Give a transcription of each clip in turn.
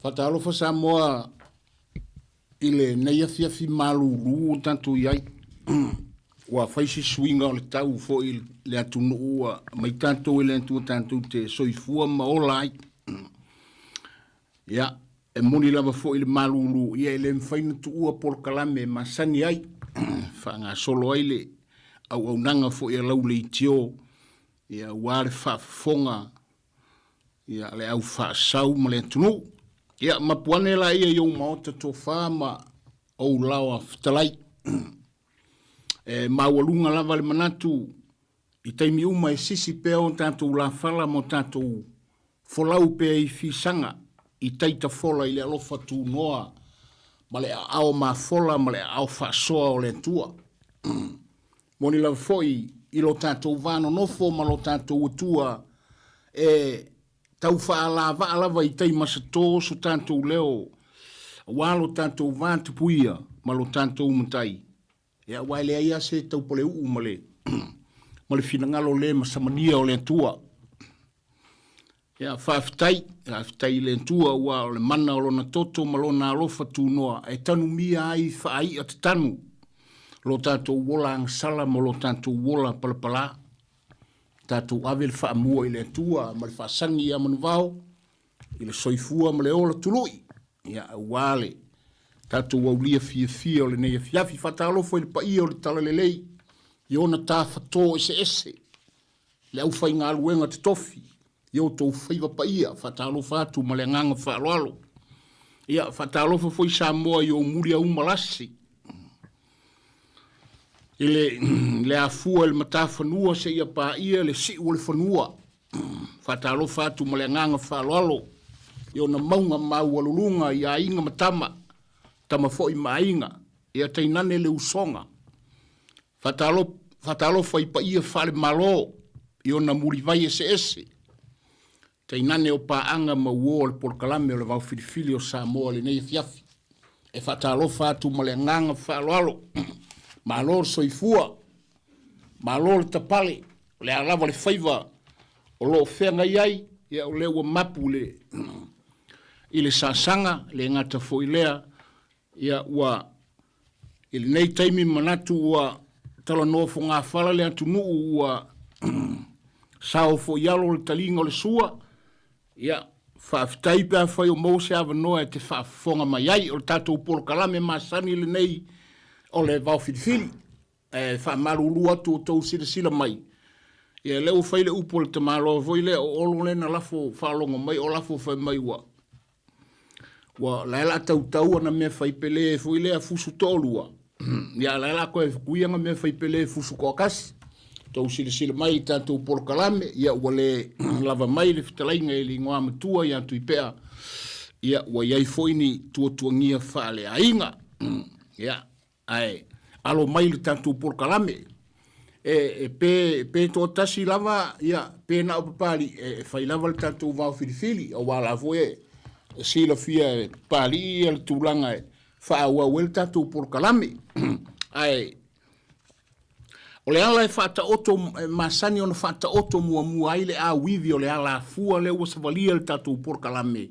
Faatalofa Samoa i lenei afiafi malulu ua tatou i ai. Ua fai se suiga o le tau foi i le atunuu ua aumai tatou e le Atua tatou te soifua ma ola ai. Ia, e moni lava foi le malulu, ia e le mafai ona tuua polokalame e masani ai, faagasolo ai le auaunaga foi a lau leitio, ia aua le faafofoga ia le au faasau ma le atunuu. Ia mapu ane laia i ou maota tofa ma ou laoa fetalai. E maualuga lava le manatu i taimi uma e sisi pea o tatou lafala ma o tatou folau pea i fisaga i tai tafola i le alofa tunoa ma le aao mafola ma le aao faasoa o le Atua. Moni lava foi i lo tatou va nonofo ma lo tatou Atua e tau faalavaa lava i tai masato so tatou leo aua lo tatou va tupuia ma lo tatou matai, ia aua e leai lava se taupaleuu ma le ma le finagalo le masamania o le Atua. Ia, faafetai, faafetai i le Atua aua o le mana o Lona toto ma Lona alofa tunoa e tanumia ai faai'a tatanu lo tatou ola agasala ma lo tatou ola palapala. Tatou ave le faamua i le Atua ma le faasagi ia Manuvao i le soifua ma le ola tului, ia, aua le tatou aulia fiafia o lenei afiafi. Faatalofa i le paia o le Talalelei i ona tafatō eseese le aufaigaluega totofi i outou faiva paia, faatalofa atu ma le agaga faaaloalo. Ia, faatalofa foi Samoa i ou muliauma lasi, i le, le afua i le matafanua seia paia le siu o le fanua. Faatalofa atu ma le agaga faaaloalo i ona mauga maualuluga i aiga ma tama, tama foi ma aiga, ia tainane le usoga. Faatalofa i paia faale-Malo i ona mulivai eseese, tainane o paaga ma uo o le polokalame o le Vao Filifili o Samoa i lenei afiafi. E faatalofa atu ma le agaga faaaloalo. Malo le soifua, malo le tapale, o le a lava le faiva o lo o feagai ai, ia o lea ua mapu i le sasaga, e le gata foi i lea, ia ua I lenei taimi manatu ua talanoa fogafala le atunuu ua sao foi alo le taliga o le sua. Ia, faafetai pe afai o maua se avanoa e te faafofoga mai ai. O le tatou polokalame masani lenei o le vaofilifili. E faamalulu atu o tou silasila mai. Ia, lea ua fai le upu a le tamaloa foi lea o Olo lea na lafo faalogo mai o lafo fai mai ua Ua, la e la tautau ana mea fai pele foi lea fusu toalua, ia la e la koe kui ana mea fai pele fusu toatasi. Tou silasila mai i tatou polokalame, ia ua le lava mai le fetalaiga i le igoa matua ia Tuipea, ia ua i ai foi ni tuatuagia faaleaiga. Ia, Ae alo mai le tatou polokalame. E, e pe, pe toatasi lava, ia, pe na o Papalii, e, e fai lava le tatou vao filifili, aua la foi e, e silafia e Papalii ia le tulaga e faaauau ai le tatou polokalame. Ae o le ala e faataoto, e masani ona faataoto muamua ai le auivi o le alafua lea ua savalia le tatou polokalame,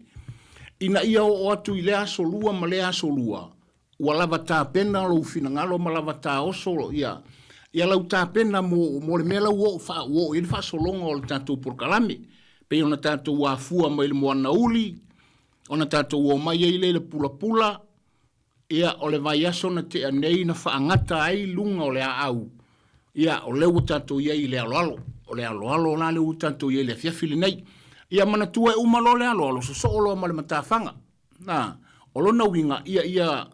ina ia oo atu i lea aso lua ma lea aso lua, Ua lava tapena lou finagalo ma lava taoso ia ia lau tapena mo mo le mea la ua oo faa ua oo i ai le faasologa o le tatou polokalame. Pei ona tatou afua mai le moana uli, ona tatou omai ai lea i le pulapula, ia o le vaiaso na tea nei na faagata ai luga o le aau, ia o lea ua tatou i ai i le aloalo. O le aloalo la lea ua tatou i ai i le afiafi lenei. Ia manatua e uma loa le aloalo, sosoo loa ma le matafaga. Na, o lona uiga, ia, ia,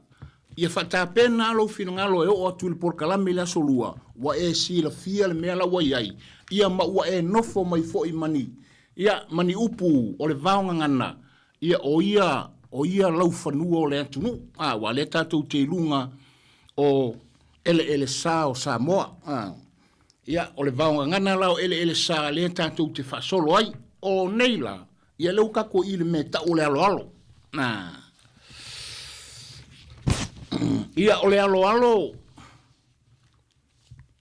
ia faatapena lou finagalo e oo atu i le polokalame i le Aso Lua, ua e silafia le mea la ua i ai, ia ma ua e nofo mai foi ma ni, ia, ma ni upu o le vaogagana, ia, o ia, o ia laufanua o le atunuu, a, aua o lea tatou te i luga o eleele sa o Samoa, a. Ia, o le vaogagana la o eleele sa lea tatou te faasolo ai. O nei la, Ia lea ua tatou i le mea e tau o le aloalo. Ia o le aloalo,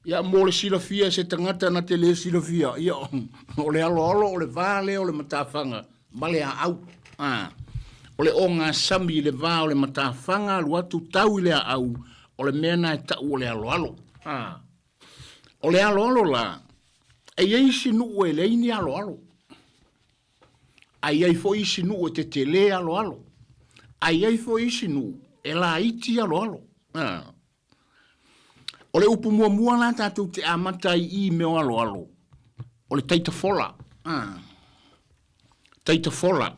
ia mo le silafia e se tagata na te le silafia, ia o le aloalo o le va lea o le matafaga ma le aau. O le ogasami i le va o le matafaga alu atu tau i le aau, o le mea na e tau o le aloalo. A. O le aloalo la, e i ai isi nuu e leai ni aloalo. A i ai foi isi nuu e tetele aloalo. A i ai foi isi nuu e laiti aloalo. A. O le upu muamua la tatou te amata ai i mea o aloalo, o le taitafola. Ah. Taitafola.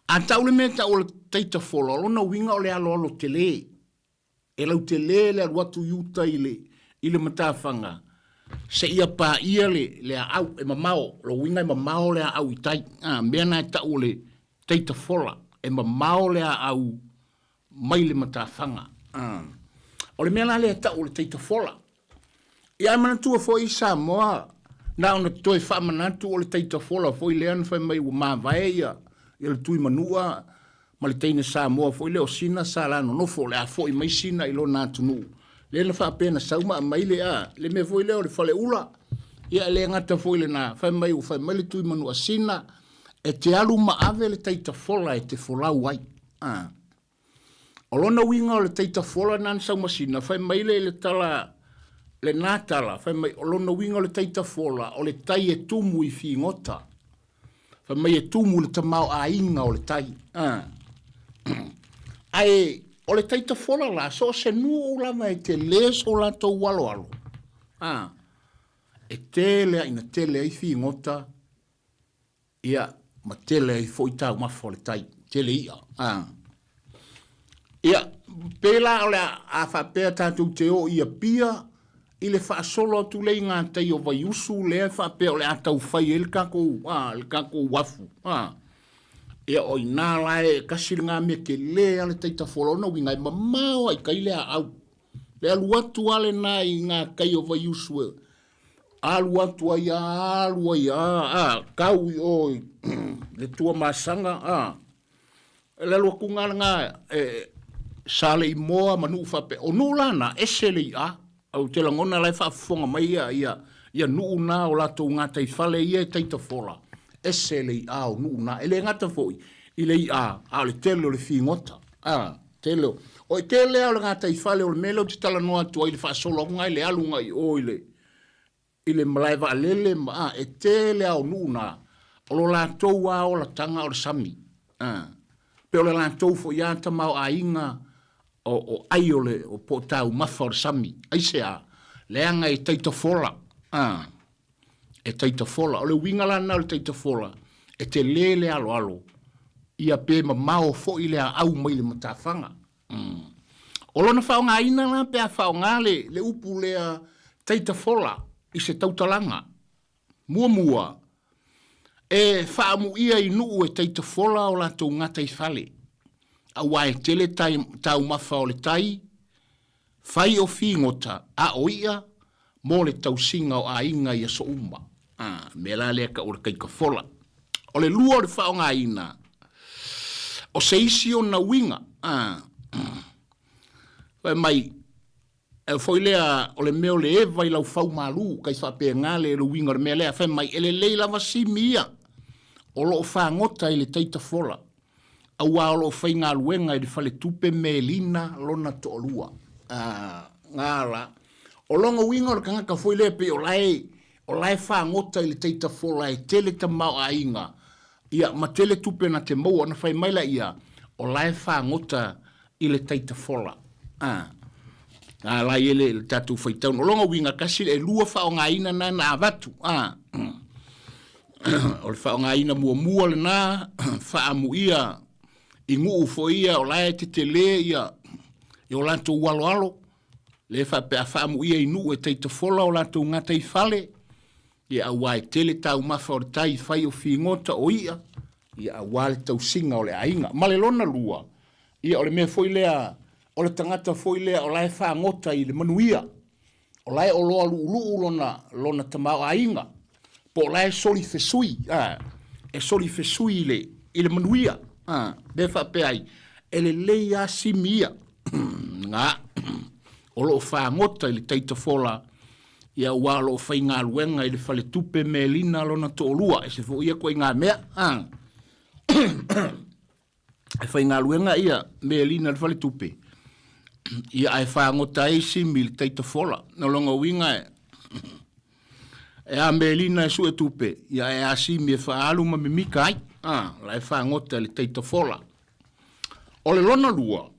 A tau le mea tau o le taitafola, o lona uiga o le aloalo tele. E lautele le alu atu i uta i le, i le matafaga, seia paia le, le aau, e mamao, o lona uiga e mamao le aau i tai. Ah, mea na e tau o le taitafola, e mamao le aau mai le matafaga. O le mea la lea e tau o le taitafola. Ia ae manatua foi Samoa, na ona toe faamanatu o le taitafola foi lea na fai mai ua mavae ia, ia le Tuimanua ma le teine Samoa foi lea o Sina sa la nonofo, o le a foi mai Sina i lona atunuu. Lea na faapea na sau ma aumai le, a, le mea foi lea o le faleula. Ia e le gata foi i lena, fai mai ua fai mai le Tuimanua Sina, e te alu ma ave le taitafola e te folau ai. A. O lona uiga o le taitafola na na sau ma Sina, fai mai le le tala, lena tala, fai mai o lona uiga o le taitafola, o le tai e tumu i figota. Fai mai e tumu le tamaoaiga o le tai. A. Ae o le taitafola la, so o se nuu lava e tele so latou aloalo. A. E tele a ina tele ai figota Ia, ma tele ai foi taumafa o le tai, tele i'a. A. Ia, pēlā o le a, a faapea tatou te o i Apia i le faasolo atu lea i ngā tai o Vaiusu lea e faapea o le a tau fai ai le tatou, a, le tatou uafu. A. Ia, o inā la e kasi le ngā mea telē a le taitafola, ona uiga e mamao a i tai le aau. Le alu atu a lenā i ngā kai o Vaiusu e, alu atu ai a, alu ai a, a, kau i o i le Tuamasaga, a, le alu atu ngā ngā e, Saleimoa ma nuu faapea. O nuu la na, ese le i'a, ou te lagona la e faafofoga mai ia, ia, ia nuu na o latou gataifale ia e taitafola, ese le i'a o nuu na. E le gata foi i le i'a, a o le tele o le figota, a. Tele o. O e tele lava o le gataifale o le mea lea ou te talanoa atu ai i le faasolo atu i le aluga i o i le i le malae vaalele ma a, e tele lava o nuu na, o lo latou lava olataga o le sami. A. Pe o le latou foi lava tamaoaiga o, o ai o le o po o taumafa o le sami. Aisea? Leaga e taitafola. A. E taitafola. O le uiga la lena o le taitafola, e tele le aloalo, ia pe mamao foi le aau mai le matafaga. Mm. O lona faaaogaina la pe a faaaoga le, le upu lea taitafola i se tautalaga. Muamua, e faamuia i nuu e taitafola o latou gataifale, auā e tele tai, taumafa o le tai, Fai o figota a o i'a mo le tausiga o aiga i aso uma. A, mea la lea ka o le kaikafola. O le lua o le faaaogaina o se isi ona uiga, a, fai mai, e foi lea o le mea o le eva i lau fau malu, kai faapena le le uiga o le mea lea, fai mai, e lelei lava simi ia o lo o fagota i le taitafola. Auā o lo o faigaluega i le faletupe Melina lona toalua. A, ngā la. O lona uiga o le tagata foi lea pei o la e, o la e fagota i le taitafola e tele tamaoaiga, ia, ma tele tupe na te maua, ona fai mai laia, o la e fagota i le taitafola. A, ngā la ia le, le tatou faitauna. O lona uiga, kasi le elua faaaogaina na na avatu. A, o le faaaogaina muamua lena, faaamuia i nuu foi ia o la e tetele ia i o latou aloalo, le faapea a faamuia i nuu e taitafola o latou gataifale, ia auā e tele taumafa o le tai fai o figota o i'a, ia auā le tausiga o le aiga. Ma le lona lua, ia o le mea foi lea, o le tagata foi lea o la e fagota i le manuia, o la e oloa luʻuluʻu lona, lona tamaoaiga, po o la e solifesui, a, e solifesui i le, i le manuia, a, mea faapea ai, e lelei lava simi ia, ngā, o lo o fagota i le taitafola, ia ua o lo o faigaluega i le faletupe Melina lona toalua, ese foi ia ituaiga mea, a. E faigaluega ia Melina i le faletupe, ia ae fagota ai Simi i le taitafola. O lona uiga e, e a Melina e sue tupe, ia ae a Simi e faaalu ma mimika ai. A, la e fagota i le taitafola. O le lona lua,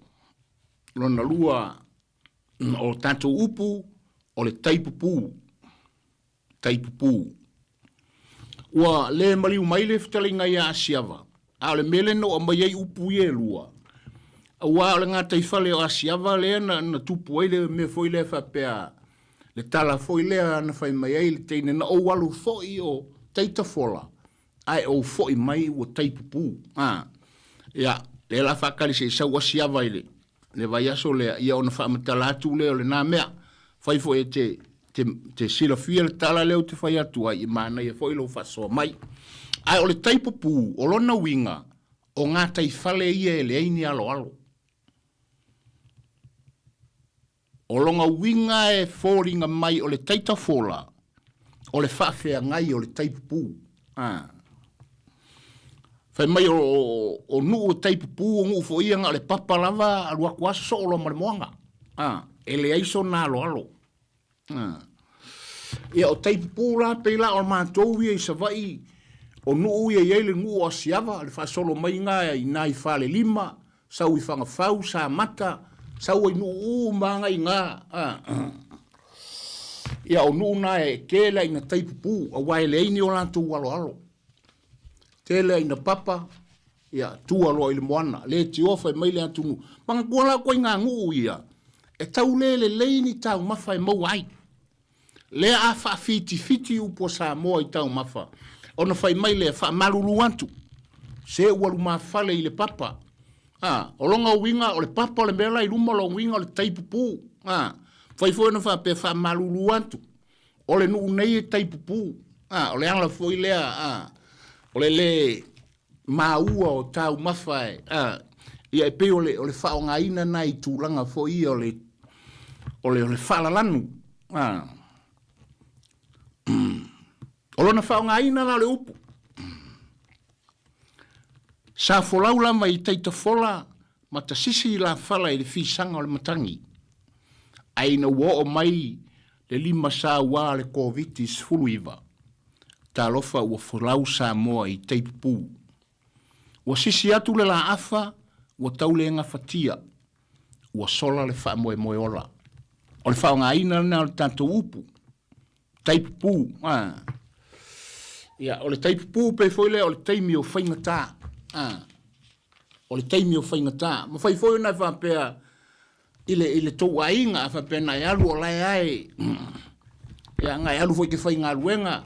lona lua o tatou upu, o le taipupū. Taipupū. Ua le maliu mai le fetalaiga ia Asiava, a o le mea lea na ou aumai ai upu ia e lua, aua o le gataifale o Asiava lea na, na tupu ai le mea foi lea faapea, le tala foi lea na fai mai ai le teine, na ou alu foi o taitafola, ae ou foi mai ua taipupū. A, ia, lea la faatali se i sau Asiava i le, le vaiaso lea, ia ona faamatala atu lea o lena mea. Fai foi e te, te, te silafia le tala lea ou te fai atu ai, e manaia foi lou faasoa mai. Ae o le tai pupū, o lona uiga, o gataifale ia e leai ni aloalo. O lona uiga e foliga mai o le taitafola, o le faafeagai o le tai pupū. A. Fai mai o, o, o nuu e tai pupū, o nuu foi ia na o le papa lava, alu atu lava sosoo loa ma le moana. A. E leai sona aloalo. A. Ia o tai pupū la, pei la o matou ia i Savaii, o nuu ia e i ai le nuu o Asiava, le faasolo mai na i na i Falelima, sau i Fagafau, Samata, sau ai nuu uma aga i na. Ia o nuu na e tele ai ina tai pupū, aua e leai ni o latou aloalo. Tele ai ina papa, ia tua loa i le moana, le tioa fai mai le atunuu. Manatua la ituaiga nuu ia, e tau le lelei ni taumafa e maua ai. Lea a faafitifiti upu a Samoa i taumafa, ona fai mai lea, faamalulu atu, se ua lumafale i le papa. A, o lona uiga, o le papa o le mea la i luma, o lona uiga o le tai pupū. A, fai foi ona faapea, faamalulu atu, o le nuu nei e tai pupū. A, o le ala foi lea, a, o le le maua o taumafa e, a, ia e pei o le, o le faaaogaina na i tulaga foi ia o le, o le, o le faalalanu. A. O lona faaaogaina la o le upu, sa folau lava i taitafola ma tasisi i lafala i le fisaga o le matagi, ae ina ua oo mai le 5 saua o le Koviti-19, talofa ua folau Samoa i tai pupū. Ua sisi atu le laafa, ua tau le gafatia, ua sola le faamoemoe ola. O le faaaogaina lena o le tatou upu, tai pupū. A. Ia, o le tai pupū pei foi lea o le taimi o faigata. A. O le taimi o faigata. Mafai foi ona e faapea, i le, i le tou aiga, a faapea na e alu o la e ae, ia, na e alu foi i te faigaluega,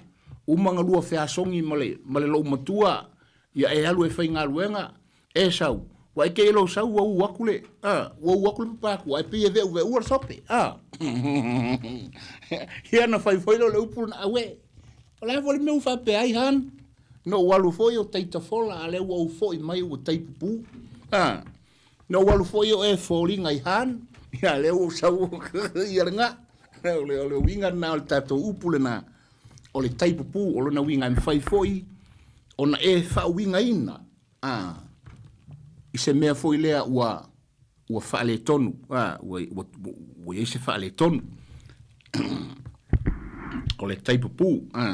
uma na lua feasogi ma le, ma le loomatua, ia e alu e faigaluega, e sau, ua e te i lou sau ua u atu le, a, ua u atu le papa atu, ae pei e veʻuveʻua le sope, a. Ia na fai foi lea o le upu lena, auē, o le a foi le mea ua faapea ai, hon? Na ou alu foi o taitafola, a o lea ua ou foi mai ua taipupū, a. Na ou alu foi o e foliga i Han, ia lea ua ou sau ia lena. O le, o le uiga lena o le tatou upu lena, o le tai pupū, o lona uiga e mafai foi ona e faauigaina a, i se mea foi lea ua, ua faaletonu, a, ua, ua, ua i ai se faaletonu. O le tai pupū. A.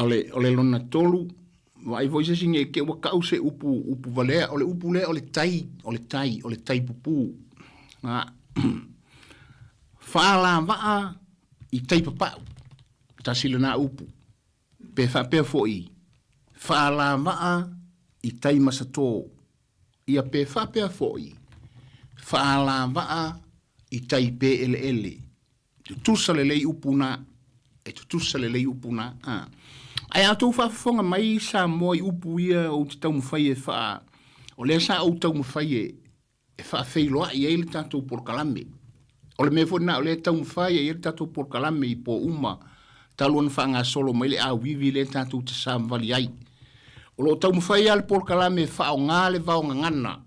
O le, o le lona tolu, Vaai foi se isi nei te ua tau se upu, upu valea, o le upu lea o le tai, o le tai, o le tai pupū. A, faalavaa i tai papau, tasi lena upu. Pe faapea foi, faalavaa i tai masatō. Ia pe faapea foi, faalavaa i tai pēeleele. Tutusa lelei upu na. E tutusa lelei upu na. A. Ae a outou faafofoga mai Samoa i upu ia ou te taumafai e faa... O lea sa ou taumafai e, e faafeiloai ai le tatou polokalame. O le mea foi lena o lea e taumafai ai le tatou polokalame i po uma talu ona faagasolo mai le auivi lea tatou te savavali ai. O lo o taumafai lava le polokalame e faaaoga le vaogagana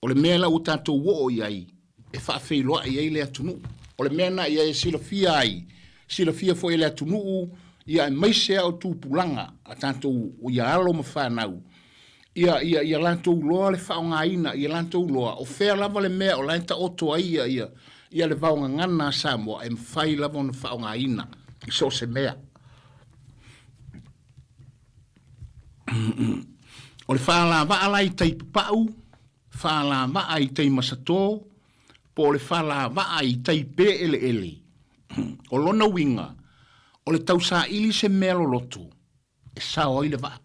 O le mea la ua tatou oo i ai e faafeiloai ai le atunuu. O le mea lena ia e silafia ai, silafia foi e le atunuu Ia aemaise lava o tupulaga a tatou ia alo ma fanau, ia, ia, ia latou iloa le faaaogaina, ia latou iloa o fea lava le mea o la e taoto ai ia, ia, ia le vaogagana a Samoa e mafai lava ona faaaogaina i so o se mea. O le faalavaa la i tai papau, faalavaa i tai masato, po o le faalavaa i tai pē eleele. O lona uiga, o le tausaili se mea loloto e sao ai le vaa.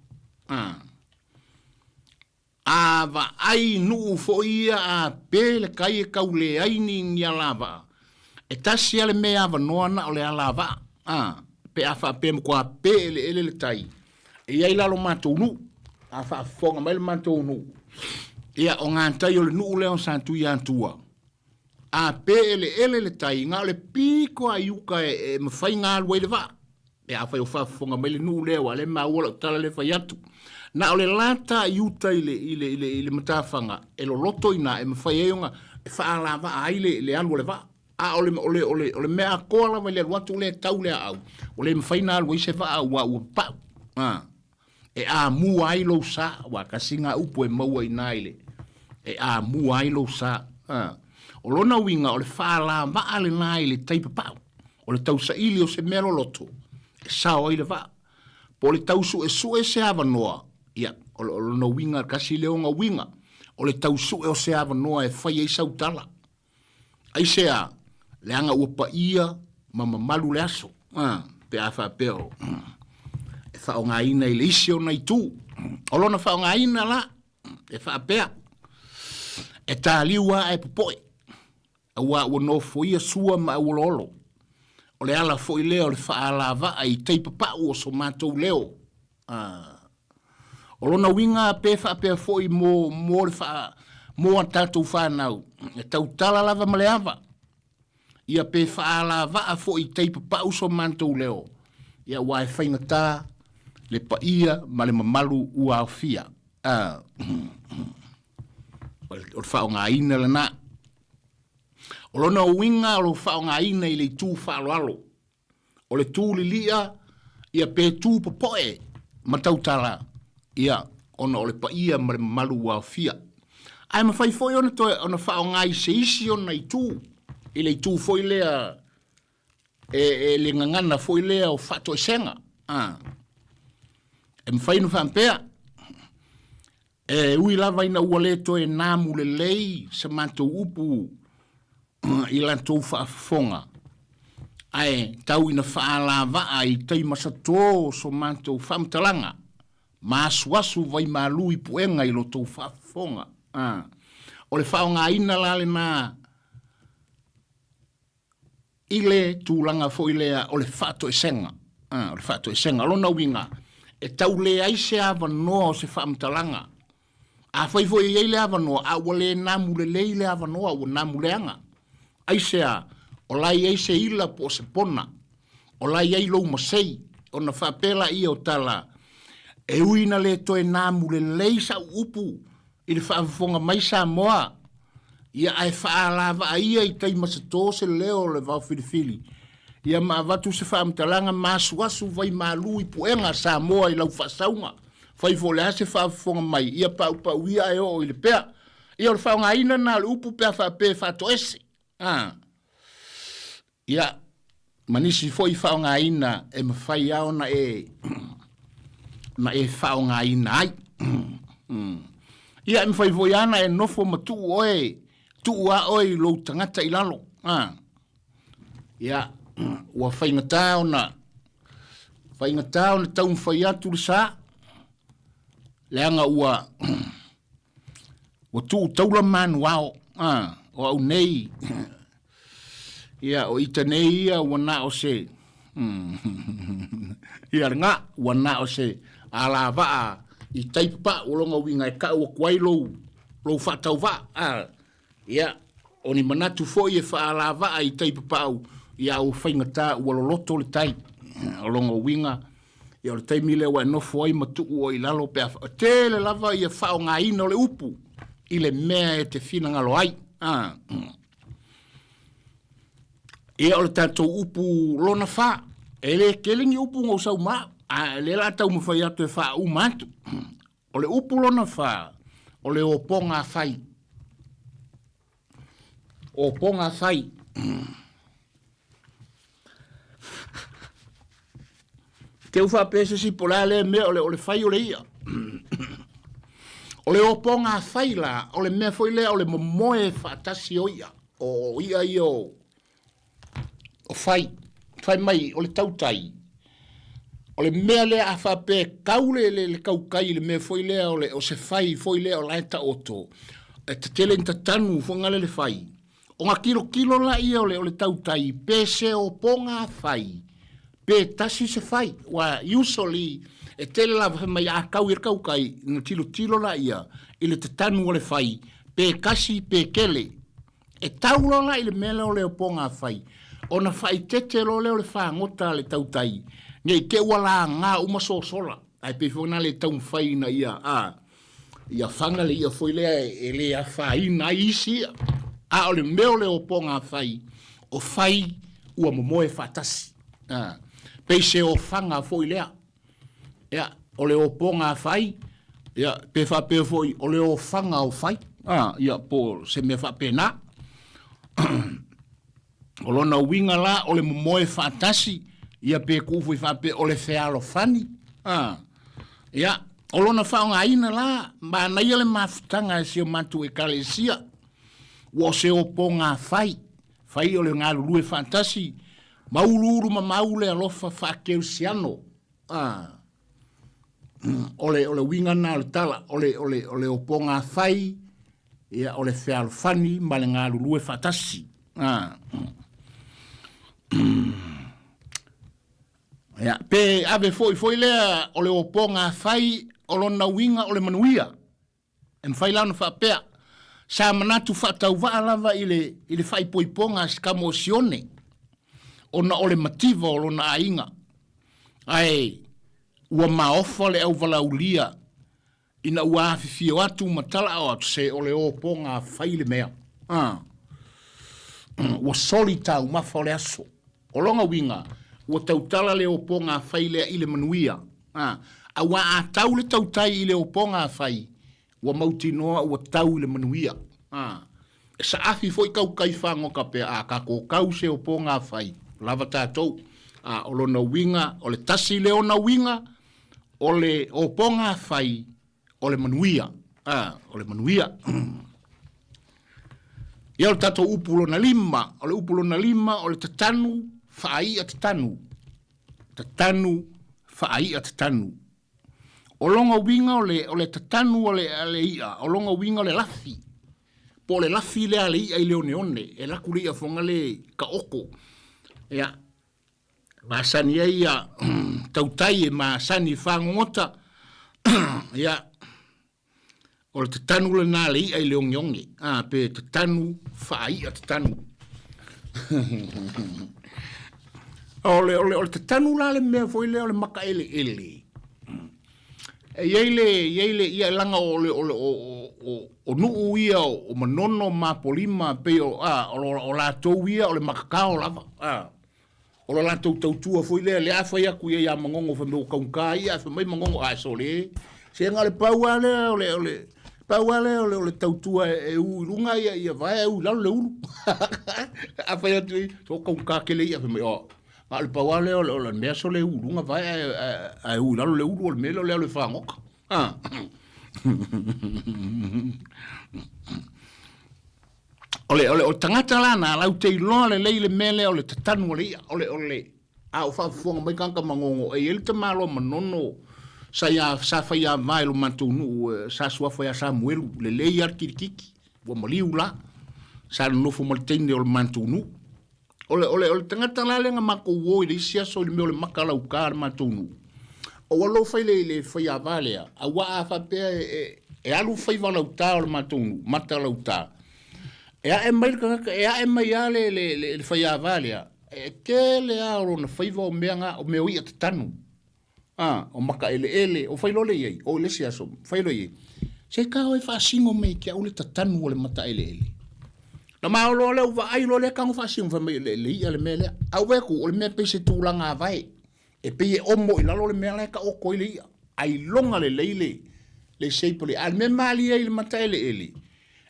A vaai nuu foi ia a pē le kai e tau leai ni ni alavaa, e tasi a le mea e avanoa na o le alavaa, a, pe a faapea e matua pē eleele le tai, e i ai la lo matou nuu, a faafofoga mai le matou nuu, ia o gatai o le nuu lea o Satuiatua, a pē eleele le tai, na o le pito a i uta e mafai ona alu ai le vaa. Pe afai o faafofoga mai le nuu lea, aua o lea e maua lau tala lea e fai atu. Na o le lata i uta i le, i le, i le, i le matafaga, e loloto i ina e mafai ai ona e faalavaa ai le, le alu o le vaa. A o le, o le, o le, o le mea atoa lava i le alu atu lea e tau le aau, ua le mafai ona alu ai se vaa aua ua pau. A. E amua ai lou sa, aua tasi lena upu e maua i ina i le, e amua ai lou sa. A. O lona uiga o le faalavaa lena i le tai papau, o le tausaili o se mea loloto e sao ai le vaa. Po o le tau suesue se avanoa, ia, o lona uiga, tasi lea ona uiga, o le tau sue o se avanoa e fai ai sau tala. Aisea? Leaga ua paia ma mamalu le aso, a, pe a faapea o, e faaaogaina i le isi ona itu. O lona faaaogaina la, e faapea, e taliu lava ae popoe, aua ua nofoia sua ma auoloolo. O le ala foi lea o le faalavaa i tai papau o so matou leo. A. O lona uiga pe faapea foi mo, mo le faa, mo a tatou fanau, e tautala lava ma le ava, ia pe faalavaa foi i tai papau so matou leo, ia aua e faigata le paia ma le mamalu ua aofia. A. O le faaaogaina lena. O lona uiga o lo faaaogaina i le itu faaaloalo. O le tu lilia, ia pe tu popoe ma tautala, ia, ona o le paia ma le mamalu ua aofia. Ae mafai foi ona toe ona faaaoga i se isi ona itu, i le itu foi lea e, e le gagana foi lea o faatoesega. A. E mafai ona faapea, E ui lava ina ua le toe namu lelei sa matou upu i latou faafofoga, ae tau ina faalavaa i tai masatō so matou faamatalaga ma asuasu vaimalu i puega i lo tou faafofoga. O le faaaogaina la lena i le tulaga foi lea o le faatoesega, o le faatoesega. O lona uiga, e tau leai se avanoa o se faamatalaga. Afai foi e i ai le avanoa, a ua le namu lelei le avanoa, ua namu leaga. Aisea? O la e i ai se ila po o se pona, o la e i ai lou masei, ona faapea laia o tala, e ui ina le toe namu lelei sau upu i le faafofoga mai Samoa, ia ae faalavaa ia i tai masato se leo o le vaofilifili, ia ma avatu se faamatalaga ma asuasu vaimalu i puega a Samoa i lau faasauga. Fai foi o le a se faafofoga mai, ia paupau ia ae oo i le pea. Ia o le faaaogaina lena o le upu pe a faapea e faatoese. A. Ia, ma nisi foi faaaogaina e mafai lava ona e, ona e faaaogaina ai. Ia, e mafai foi lava ona e nofo ma tuu oe, tuu lava oe i lou tagata i lalo. A. Ia, ua faigata ona, faigata ona taumafai atu le sa, leaga ua, ua tuu taula manuao, a, o au nei, Ia, o ita nei ia ua na o se, ia lena, ua na o se alavaa i tai papau, o lona uiga e kau atu ai lou, lou faatauvaa. A, ia, o ni manatu foi e faalavaa i tai papau, ia ua faigata ua loloto le tai. O lona uiga, ia o le taimi lea ua e nofo ai ma tuu oe i lalo pe a, tele lava ia faaaogaina o le upu i le mea e te finagalo ai. A. Ia o le tatou upu lona fa. E le tele ni upu na ou sau ma au, a lea o le a taumafai atu e faauma atu. O le upu lona fa, o le opoga fai. Opoga fai. Te u faapea se isi po o le a lea mea o le, o le fai o le ia. O le opoga fai la, o le mea foi lea o le momoe faatasi o ia. O ia ia o, o fai, fai mai o le tautai, o le mea lea a faapea e kau le, le, le kaukai i le mea foi lea o, le, o se fai foi lea o la e taoto, e tetele ni tatanu foi ngale le fai, ona tilotilo laia o le, o le tautai pe se opoga fai, pe tasi se fai. Ua usually, e tele lava fai mai a kau i le kaukai, na tilotilo laia i le tatanu o le fai, pe kasi pe kele. E tau loa la i le mea lea o le opoga fai, ona faaeteete loa lea o le fagota a le tautai, ne i te i ua laga uma sosola, ae pei foi ona le taumafai ina ia, a, ia faga le ia foi lea e le afaina ai isi ia. A o le mea o le opoga fai, o fai ua momoe faatasi. A, pei se ofaga foi lea. Ia, o le opoga fai, ia, pe faapea foi o le ofaga o fai, a, ia, po o se mea faapena. O lona uiga la, o le momoe faatasi, ia pe tuu foi faapea o le fealofani, a, ia, o lona faaaogaina la, manaia le mafutaga e si o matou ekalesia, ua o se opoga fai, fai o le galulue faatasi, Ma uluulu mamau le alofa faakerisiano. Ah. O le, o le uiga lena o le tala, o le, o le, o le opoga fai, ia, o le fealofani ma le galulue faatasi. Ah. Ia, pe ave foi foi lea o le opoga fai o lona uiga o le manuia. E mafai la ona faapea, sa manatu faatauvaa lava i le, i le faaipoipoga a si tama o Sione, ona o le mativa o lona aiga, ae ua maofa le auvalaulia ina ua afifio atu ma talaao atu se o le opoga fai le mea. Ah. Ua soli taumafa o le aso. O lona uiga, ua tautala le opoga fai lea i le manuia. A, auā a tau le tautai i le opoga fai, ua mautinoa ua tau i le manuia. A, e saafi foi tautai fagota pea a tatou tau se opoga fai, lava tatou. A, o lona uiga, o le tasi lea ona uiga, o le opoga fai, o le manuia. A, o le manuia. Ia o le tatou upu lona lima, o le upu lona lima o le tatanu faaia tatanu. Tatanu faaia tatanu. O lona uiga o le, o le tatanu o le, le ia, o lona uiga o le lafi. Po o le lafi lea a le ia i le oneone, e laku le ia foga le taoto. Ia, masani ai ia tautai e masani i fagogota, ia, o le tatanu lena a le i'a i le ogeoge, a, pe tatanu faa-i'a tatanu. O le, o le, o le tatanu la le mea foi lea o le maka eleele. E i ai le, i ai le, ia leaga o le, o le, o, o, o nuu ia o Manono ma Apolima pei o, a, o, o latou ia o le makakao lava, a. O le latou tautua foi lea, lea a fai atu ia ia Magogo fai mai ua taugata ia, ae fai mai Magogo, ae sole e. Se na o le pau lava lea o le, o le, pau lava lea o le, o le tautua e, e u i luga ia, ia vae ae u i lalo le ulu. A fai atu i, so taugata tele ia, fai mai, oh, na o le pau lava lea o le, o le mea sole e u i luga vae ae, ae, ae u i lalo le ulu, o le mea lea o le alu e fagota. Ah. O le, o le, o le tagata la na lau te iloa lelei le mea lea o le tatanu o le ia, o le, o le, a o faafofoga mai tagata magogo, e i ai le tamaloa Manono sa ia, sa faiava i lo matou nuu, sa suafa ia Samuelu, lelei lava le kilikiki, ua maliu la, sa nonofo ma le teine o le matou nuu. O le, o le, o le tagata la lea na matou o i le isi aso i le mea o le maka lauka a le matou nuu, o ua lou fai le, le faiava lea, aua a faapea e, e, e alu faiva lauta o le matou nuu, mata lauta, e ae mai le tagata, e ae mai lava le, le, le, le faiava lea, e tele lava o lona faiva o mea na, o mea o i'a tatanu, a, o maka eleele, o fai loa lea i ai, o i le isi aso, fai loa i ai, se ta o e faasino mai ke au le tatanu o le mata eleele. Na ma loa lea, ua vaai loa lea tago faasino, fai mai, le, le i'a le mea lea. A ou vaai atu, o le mea pei se tulaga vae. E pei e omo i lalo le mea la e taoto ai le i'a, a iloga lelei le le shape o le i'a. A o le mea malie ai i le mata eleele,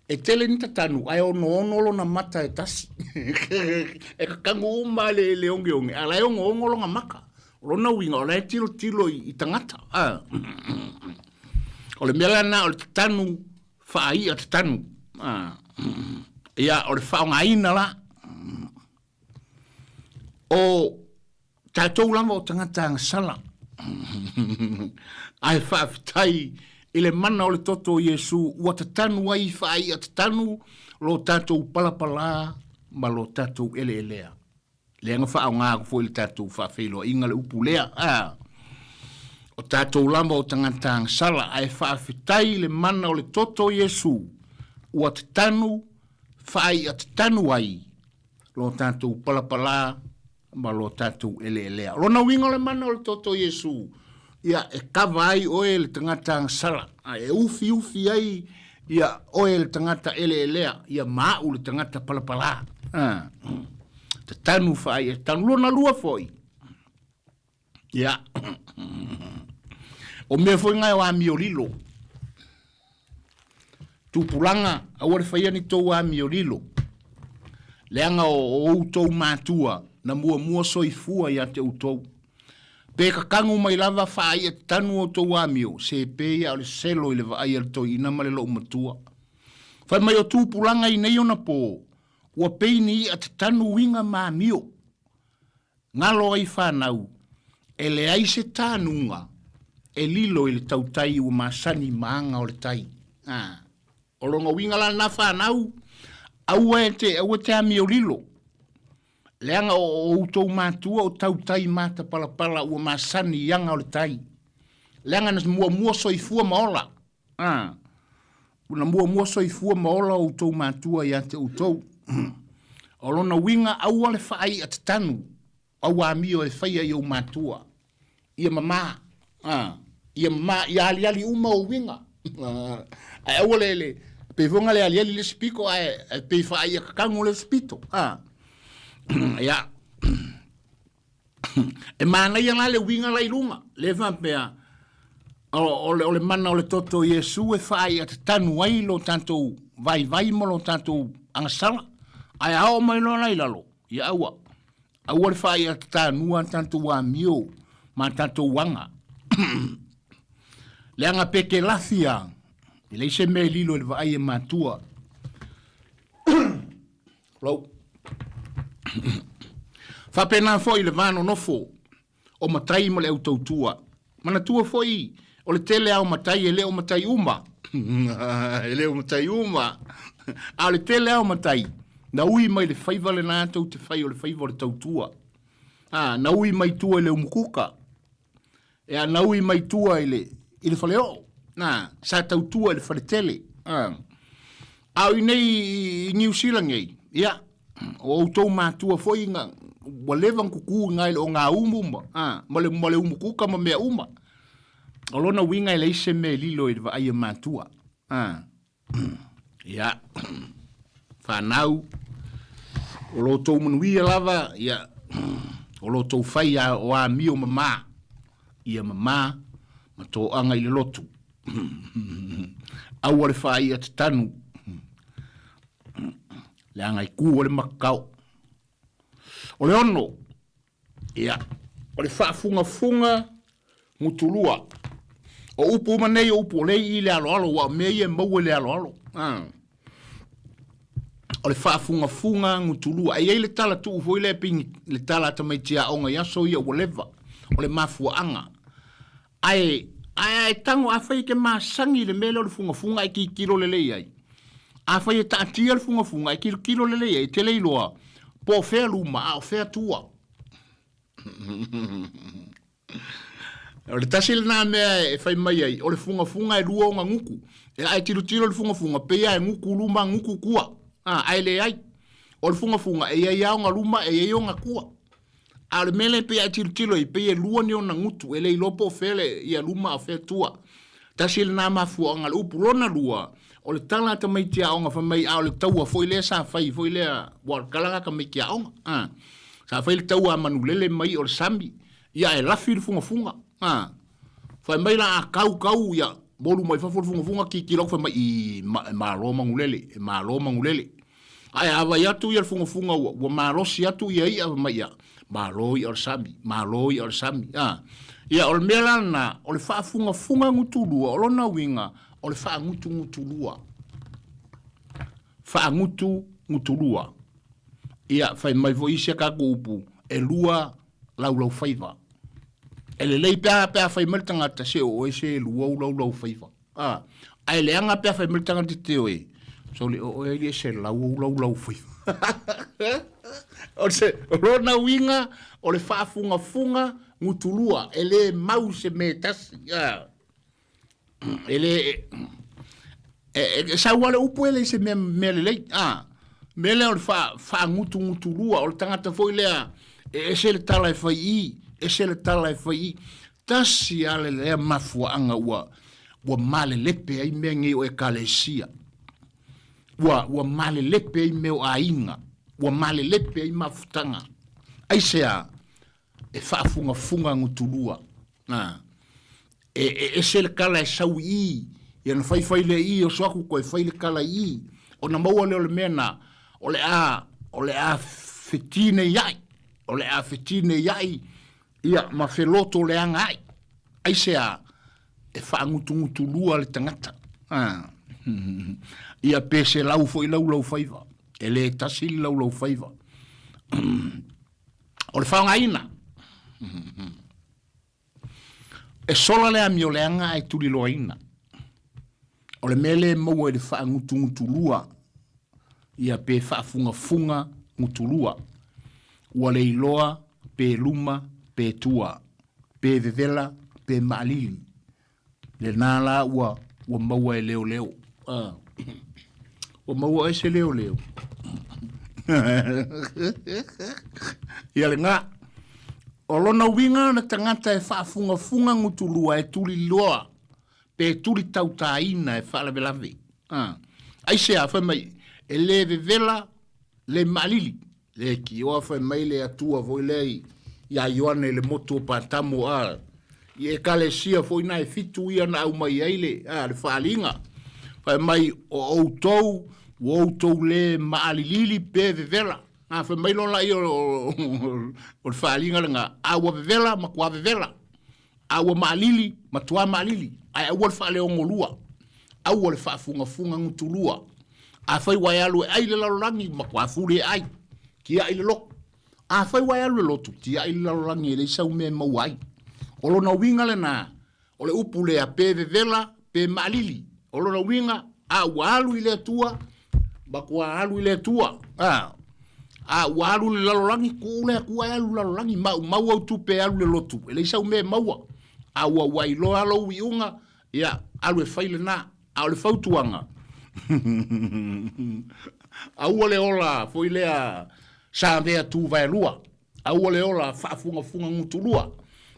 e tele ni tatanu ae onoono lona mata e tasi. E tatanu uma lava le ogeoge, a o la e onoono lona mata. O lona uiga, o la e tilotilo i tagata. O le mea la lena o le tatanu faai'a tatanu. Ia, o le faaaogaina la. O tatou lava o tagata agasala, ae faafetai i le mana o le toto o Iesu ua tatanu ai i faai'a tatanu lo tatou palapalā ma lo tatou eleelea. Lea na faaaoga atu foi i le tatou faafeiloaiga le upu lea, a. O tatou lava o tagata agasala, ae faafetai i le mana o le toto o Iesu ua tatanu faai'a tatanu ai lo tatou palapalā ma lo tatou eleelea. O lona uiga o le mana o le toto o Iesu, ia e kava ai oe le tagata agasala, a e ufiufi ai ia oe le tagata eleelea, ia ma a'u le tagata palapalā. A, tatanu faai'a tatanu. Lona lua foi, ia, o mea foi nae o amiolilo. Tupulaga, aua le faia ni tou amiolilo, leaga o outou matua na muamua soifua ia te outou. Pe kakanu mai lava faai'a tatanu outou amio, se pei a o le selo i le vaai a le toeaina ma le loomatua. Fai mai o tupulaga i nei ona po, ua pei ni i'a tatanu uiga ma amio. Galo ai fanau, e leai se tanuga e lilo i le tautai ua masani ma aga o le tai. A, o lona uiga la lena fanau, aua e te, aua e te amio lilo, leaga o outou matua o tautai matapalapala ua masani i aga o le tai. Leaga na muamua soifua ma ola. A, na muamua soifua ma ola outou matua ia te outou. O lona uiga, aua le faai'a tatanu au amio e faia i ou matua. Ia mamā, a, ia mamā, ia aliali uma ou uiga. Ae aua le, le, pei foi ona le aliali le isi pito, ae, ae pei faai'a tatanu le isi pito. A, ia. E manaia la le uiga la i luga, le faapea, o, o, le, o le mana o le toto o Iesu e faaiatatanu ai lo tatou vaivai ma lo tatou agasala. Ae a oo mai loa la i lalo, ia aua, aua le faaiatatanua a tatou amio ma tatou aga. Leaga pe te lafi a, e leai se mea e lilo i le vaai e matua. Lou. Faapena foi le va nonofo o matai ma le au tautua. Manatua foi o le tele lava o matai e le o matai uma. E le o matai uma. A o le tele lava o matai, na ui mai le faiva lena tou te fai o le faiva o le tautua. A, na ui mai tua i le umukuka. E a na ui mai tua i le, i le faleoo. Na, sa tautua i le faletele. A, a o inei i Niu Sila nei, ia, o outou matua foi na, ua leva ona kuku i na i le ogaumu ma, a, ma le, ma le umukuka ma mea uma. O lona uiga e leai se mea e lilo i le vaai a matua. A, Ia, fanau, o lo outou manuia lava, ia, o lo outou fai a o amio mamā, ia mamā ma toaga i le lotu. Aua le faai'a tatanu, leaga e ku o le makao. O le ono, Ia, o le faafugafuga gutulua. O upu uma nei o upu o lea i i le aloalo, ua o mea ia e maua i le aloalo. Ah. O le faafugafuga gutulua. E i ai le tala tuu foi lea pei le tala a tamaiti aoga i aso ia ua leva, o le mafuaaga. Ae, ae a e tago, afai e te masani i le mea lea o le fugafuga e tilotilo lelei ai. Afai e taatia le fugafuga e tilotilo lelei ai, e te le iloa po o fea luma a o fea tua. O le tasi lena mea e fai mai ai, o le fugafuga e lua ona gutu. E a e tilotilo i le fugafuga, pei lava e gutu luma gutu tua. A, ae leai. O le fugafuga e i ai lava ona luma e i ai ona tua. A o le mea lea pei a e tilotilo ai, pei e lua ni ona gutu, e le iloa po o fea le, ia luma a o fea tua. Tasi lena mafuaaga o le upu. Lona lua, o le tala a tamaiti aoga fai mai, a o le taua foi lea sa fai foi lea, ua o le tala lena a tamaiti aoga. A, sa fai le taua a manulele mai o le sami. Ia e lafi le fugafuga. A. Fai mai la a kau kau ia molu mai fafo le fugafuga tilotilo atu fai mai i ma, e malo manulele, e malo manulele. Ae a vaai atu ia le fugafuga ua, ua malosi atu ia i'a fai mai ia, malo i'a o le sami, malo i'a o le sami. A. Ia o le mea la lena, o le faafugafuga gutulua, o lona uiga, o le faagutugutulua. Faagutugutulua. Ia, fai mai foi isi a tatou upu, e lua laulaufaiva. E lelei pe a, pe a fai mai le tagata, se o oe se e lua ou laulaufaiva. A, ae leaga pe a fai mai le tagata te oe, sole o oe alii e selau ou laulaufaiva. O se, o lona uiga, o le faafugafuga gutulua, e le mau se mea e tasi. A, e le, e, e, e sau lava le upu e leai se mea, mea lelei. A, mea lea o le faa, faagutugutulua, o le tagata foi lea e ese le tala e fai i, ese le tala e fai i. Tasi lava le lea mafuaaga ua, ua malelepe ai mea nei o Ekalesia. Ua, ua malelepe ai mea o aiga. Ua malelepe ai mafutaga. Aisea? E faafugafuga gutulua. A. E, e ese le tala e sau i i, ia ona fai fai lea i i, oso atu toe fai le tala i i. Ona maua lea o le mea na, o le a, o le a fetineiai, o le a fetineiai, ia, ma felotoleaga ai. Aisea? E faagutugutulua le tagata. A. Ia pe selau foi laulaufaiva. E le tasi le laulaufaiva. O le faaaogaina. E sola le amio leaga ae tuliloaina. O le mea lea e maua i le faagutugutulua, ia pe faafugafuga gutulua. Ua le iloa pe luma pe tua, pe vevela pe maalili. Lena la ua, ua maua e leoleo. Ah. Ua maua e se leoleo. Ia lena. O lona uiga o le tagata e faafugafuga gutulua e tuliloa pe tuli tautāina e faalavelave. Ah. Aisea, fai mai, e le vevela le maalili. Le kioa fai mai le Atua foi lea iā Ioane i le motu o Patamo, a, i ekalesia foi na e fitu ia na aumai ai le, a, le faaliga. Fai mai, o outou, ua outou le maalilili pe vevela. A, fai mai loa laia o, o le faaliga lena, a ua vevela, matua vevela. A ua maalili, matua maalili, ae aua le faaleogolua, aua le faafugafuga gutulua. Afai ua e alu e ai le lalolagi, matua fuli e ai, tiai le lotu. Afai ua e alu i le lotu, tiai le lalolagi e leai sau mea e maua ai. O lona uiga lena, o le upu lea, pe vevela, pe maalili. O lona uiga, a ua alu i le Atua, matua alu i le Atua. A, a ua alu i le lalolagi, tuu le Atua e alu i le lalolagi, maumau au tupe e alu i le lotu, e leai sau mea e maua. A ua ua iloa lou iuga, ia, alu e fai lena. A o le fautuaga, aua le ola foi lea savea tuvaelua, aua le ola faafugafuga gutulua,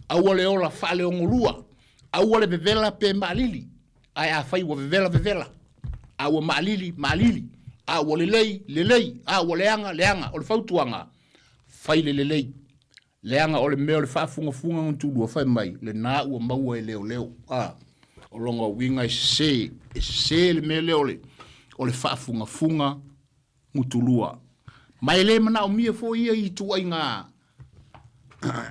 aua le ola faaleogolua, aua le vevela pe maalili. Ae afai ua vevela, vevela, a ua maalili, maalili, a ua lelei, lelei, a ua leaga, leaga. O le fautuaga, fai le lelei, leaga o le mea o le faafugafuga gutulua, fai mai, lena ua maua e leoleo. A, o lona uiga e sese, e sese le mea lea o le, o le faafugafuga gutulua. Ma e le manaomia foi ia i ituaiga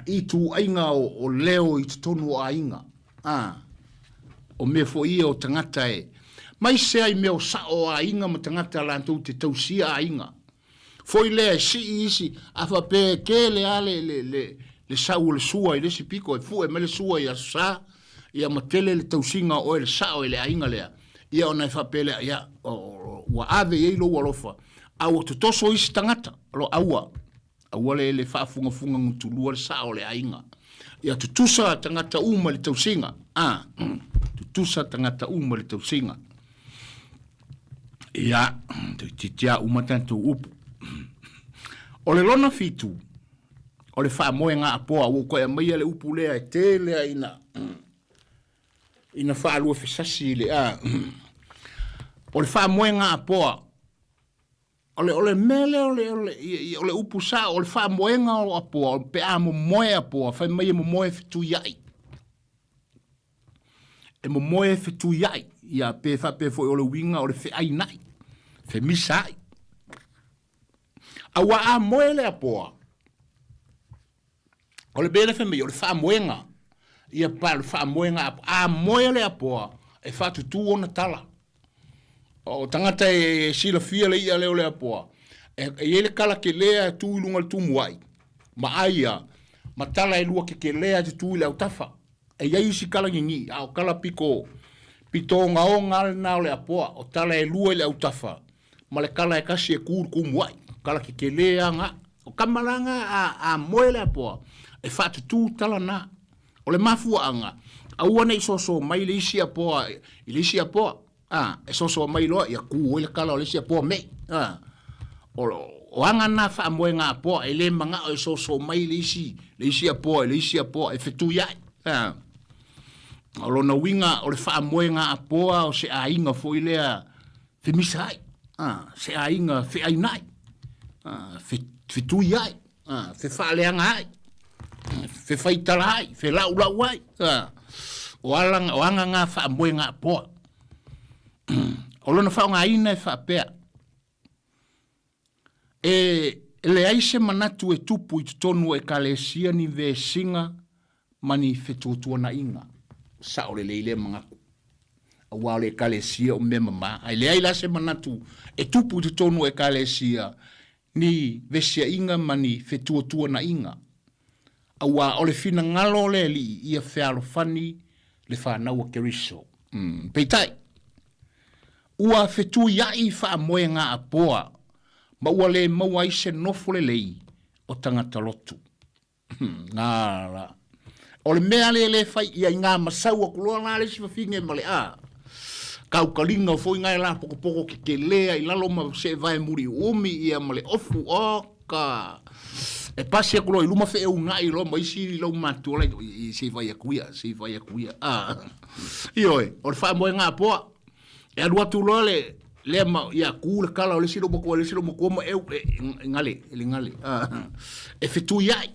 ituaiga o, o leo i totonu o aiga. A, o mea foi ia o tagata e, mai se ai mea o sao o aiga ma tagata latou te tausia aiga. Foi lea e sii isi, a faapea e tele lava le, le, le, le sau o le sua i le isi pito, e fue mai le sua i Aso Sa, ia ma tele le tausiga o oe le sao i le aiga lea, ia ona e faapea lea, ia, o, o, ua ave i ai lou alofa, a ua totoso isi tagata, o lo aua, Aua le le faafugafuga gutulua le sao o le aiga. Ia tutusa tagata uma i le tausiga. A, tutusa tagata uma i le tausiga. Ia, toeitiiti lava uma tatou upu. O le lona fitu, o le faamoega apoa. Ua ou toe aumaia le upu lea e tele lava ina ina faaluafesasi i le a. O le faamoega apoa. O le, o le mea lea o le, o le, o le upu sao, o le faamoega o apoa, pe a momoe apoa, fai mai e momoe fetuiai. E momoe fetuiai, ia pe faapea foi o le uiga o le feainai, femisa ai. Aua a moe le apoa, o le mea lea fai mai, o le faamoega, ia pa o le faamoega, a moe le apoa, e faatutū ona tala. O tagata e silafia le i'a lea o le apoa, e i ai le kala kelea e tu i luga o le tumuai, ma ai ia, ma tala e lua kekelea e tutū i le autafa. E i ai isi kala gigii, a o kala pito, pito ogaoga lava lena o le apoa, o tala e lua i le autafa, ma le kala e tasi e tu i le tumuai, kala kekele lava na. O tama la na a, a moe le apoa, e faatutū tala na. O le mafuaaga, aua ne i soso mai le isi apoa i le isi apoa, a, e soso mai loa, ia ku ai le kala o le isi apoa mei. A, o, o aga na faamoega apoa, e le manao e soso mai le isi, le isi apoa i le isi apoa, e fetuiai. A, o lona uiga, o le faamoega apoa o se aiga foi lea femisa ai, a, se aiga feainai, a, fetui ai, a, fefaaleaga ai, fefaitala ai, felaulau ai. A, o, ala, o aga ngā faamoega apoa. O lona faaaogaina e faapea, e leai se manatu e tupu i totonu o Ekalesia ni vesiga ma ni fetuatuanaiga. Sao lelei lea manatu. Aua o le Ekalesia o mea mama. Ae leai la se manatu e tupu i totonu o Ekalesia ni vesiaiga ma ni fetuatuanaiga. Aua o le finagalo o le Alii ia fealofani le fanau a Keriso. Peitai, ua fetuiai faamoega apoa ma ua le maua ai se nofo lelei o tagata lotu. Nā la. O le mea lea le fai ia i ngā masau aku loa la le isi fafine ma le a. Kaukaliga foi ngā e la pokopoko ke ke lea i lalo ma se vae muri umi ia ma le ofu o ka. E pasi aku loa i luma fe e unai loa ma isi i lau matua lai i se vai aku ia, se vai aku ia. A. Ioe, o le faamoe ngā poa. E alu atu loa le lea ma ia ku le kala o le isi lou matua le isi lou matua ma eu e, e gale e le gale e fetuiai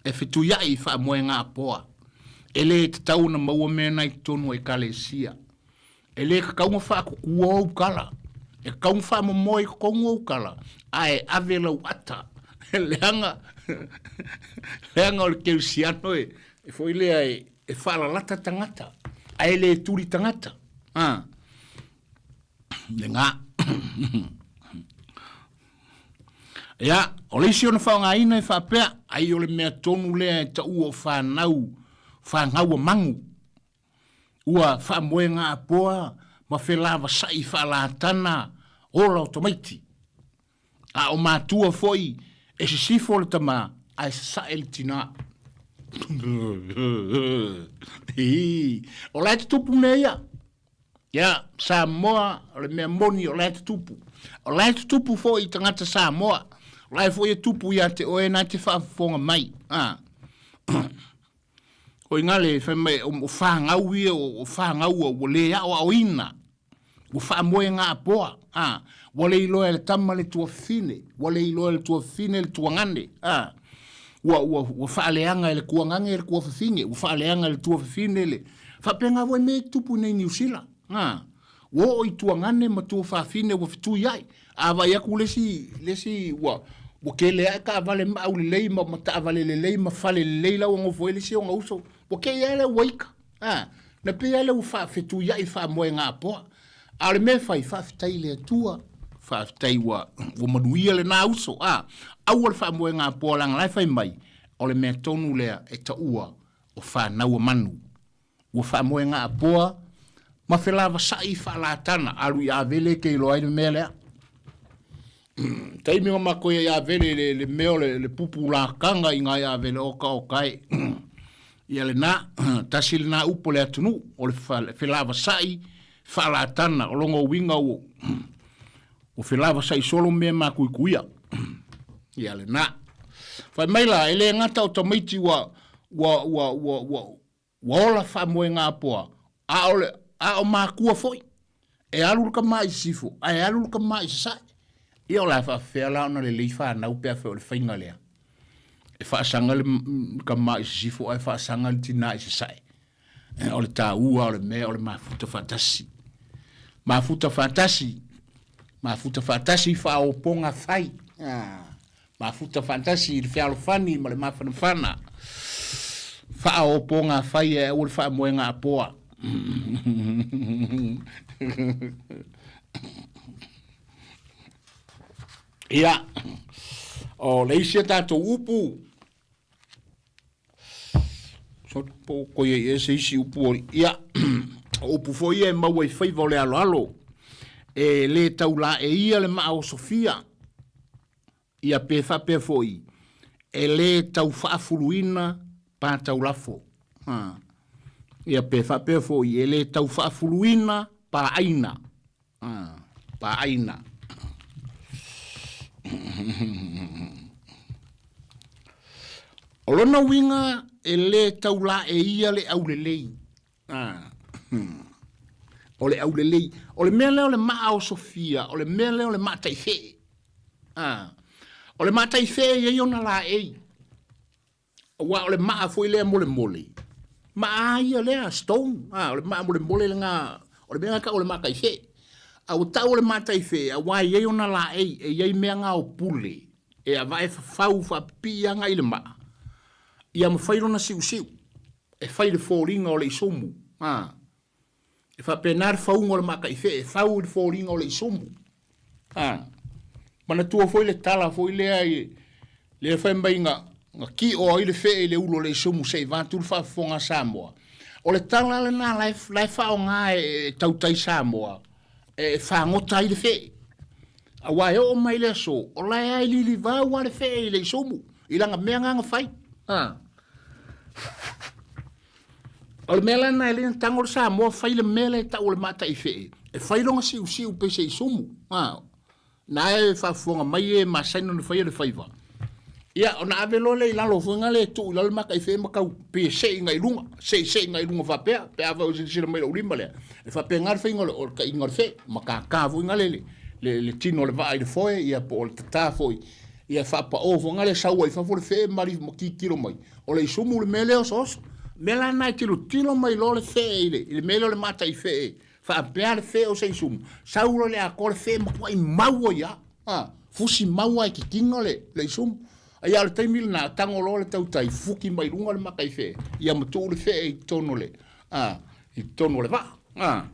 e fetuiai i faamoega apoa e le tatau ona maua mea na i totonu o ekalesia e le tatau ona faatutua ou kala e tatau ona faamomoe i totonu ou kala ae ave lau ata leaga leaga o le kerisiano e e foi lea e e faalalata tagata, ae le tuli tagata. A, le gā. Ia, o le isi ona faaaogaina e faapea, ai o le mea tonu lea e taua o fanau, fanau a magu. Ua faamoega apoa ma felavasai faalatana ola o tamaiti. A o matua foi e sisifo le tama ae sasae le tina. O la e tutupu mea ia. Ia, Samoa, o le mea moni o la e tutupu. O la e tutupu foi i tagata Samoa. O la e foi e tupu ia te oe na te faafofoga mai. Ah. Ko ingale fai mai o whāngau ia, o whāngau ua le aoaoina. Ua faamoe ngā apoa, ā, ua le iloa e le tama le tuafafine, ua le iloa e le tuafafine le tuagane, ā, ua, ua, ua faaleaga e le tuagane le tuafafine, ua faaleaga e le tuafafine le... Faapena foi mea e tutupu i nei Niu Sila, ā, ua oo i tuagane ma tuafafine ua fetui ai. A vaai atu le isi, le isi ua, ua tele ae taavale maau lelei ma, ma taavale lelei ma fale lelei la ua nofo ai le isi ona uso, ua kei lava lea ua ika. A, na pei lava lea ua faafetuiai faamoega apoa. A o le mea e fai, faafetai i le Atua, faafetai ua, ua manuia lena uso. A, aua le faamoega apoa leaga la e fai mai, o le mea tonu lea e taua o fanau a manu. Ua faamoega apoa ma felavasai faalatana, alu i Avele e te iloa ai le mea lea. Taimi o matou ia ia vele le, le mea o le, le pupu lakaga i ngā ia vele oka oka e. Ia lena, tasi lena upu o le atunuu, o le felavasai faalatana, o lona uiga ua, ua felavasai solo mea makuikuia. Ia lena. Fai mai la, e le gata o tamaiti ua, ua, ua, ua, ua, Ua ola faamoega apoa, a o le, a o makua foi. E alu le tama i sisifo, ae alu le tama i sasae. Ia o le a faafefea la ona lelei fanau pe afai o le faiga lea e faasaga le tama i sisifo ae faasaga le tinā i sasae. O le taua o le mea o le mafuta faatasi. Mafuta faatasi, mafuta faatasi i faaopoga fai. Mafuta faatasi i le fealofani ma le mafanafana. Faaopoga fai ae aua le faamoega apoa. Ia, o le isi a tatou upu, so, po o koe ai ea se isi upu o, ia, o upu foi ia e maua i faiva o le aloalo, e le taulaeia le maa osofia, ia pe faapea foi, e le tau faafuluina pa taulafo. Ha. Ia pe faapea foi, e le tau faafuluina pa aina. Pa aina. O lona uiga e le taulaeia le aulelei. O le aulelei. O le mea lea o le maa osofia, o le mea lea o le maa taifee. O le maa taifee e i ai ona laei. Aua o le maa foi lea molemole, maa ia lea, stone, a, o le maa molemole lena, o le mea lena e tau o le maa taifee. A ua tau o le maa taifee, aua e i ai ona laei, e i ai mea na o pule, e avae fafau faapipii agai i le maa, ia mafai lona siusiu, e fai le foliga o le isumu, a. E faapena le fauga o le maa taifee, e fau i le foliga o le isumu. A, manatua foi le tala foi lea i lea fai mai na, na kio ai le fee i le ulu o le isumu se i vaeatu le faafofoga a Samoa. O le tala lena la e, la e faaaoga e tautai Samoa e fagota ai le fee. Aua e oo mai le aso, o la e aililivau lava le fee i le isumu, i lana mea na na fai. A. O le mea la lena e le tago le Samoa fai le mea lea e tau o le mataifee, e fai lona siusiu pei se isumu. A, na e faafofoga mai e masani ona faia le faiva. Ia, ona ave loa lea i lalo foi lea e tuu i lalo le mataifee ma tau pei e sei agai i luga, sei sei agai i luga faapea, pe afai o silasila mai i lou lima lea, e faapena le faiga o le taiga o le fee, ma tata foi lea le tino o le vaa i le foe, ia po o le tata foi, ia faapao foi lea sau ai i fafo le fee ma tilotilo mai. O le isumu le mea lea osooso. Mea la na e tilotilo mai loa le fee i le, i le mea lea o le mataifee, faapea le fee o se isumu, sau loa le atoa le fee matuai mau ai lava. Ha, fusi mau lava e titina le, le isumu. Ia o le taimi lena, tago loa le tautai, fuki mai luga le mataifee, ia ma tuu le fee i totonu o le, a, i totonu o le vaa. A,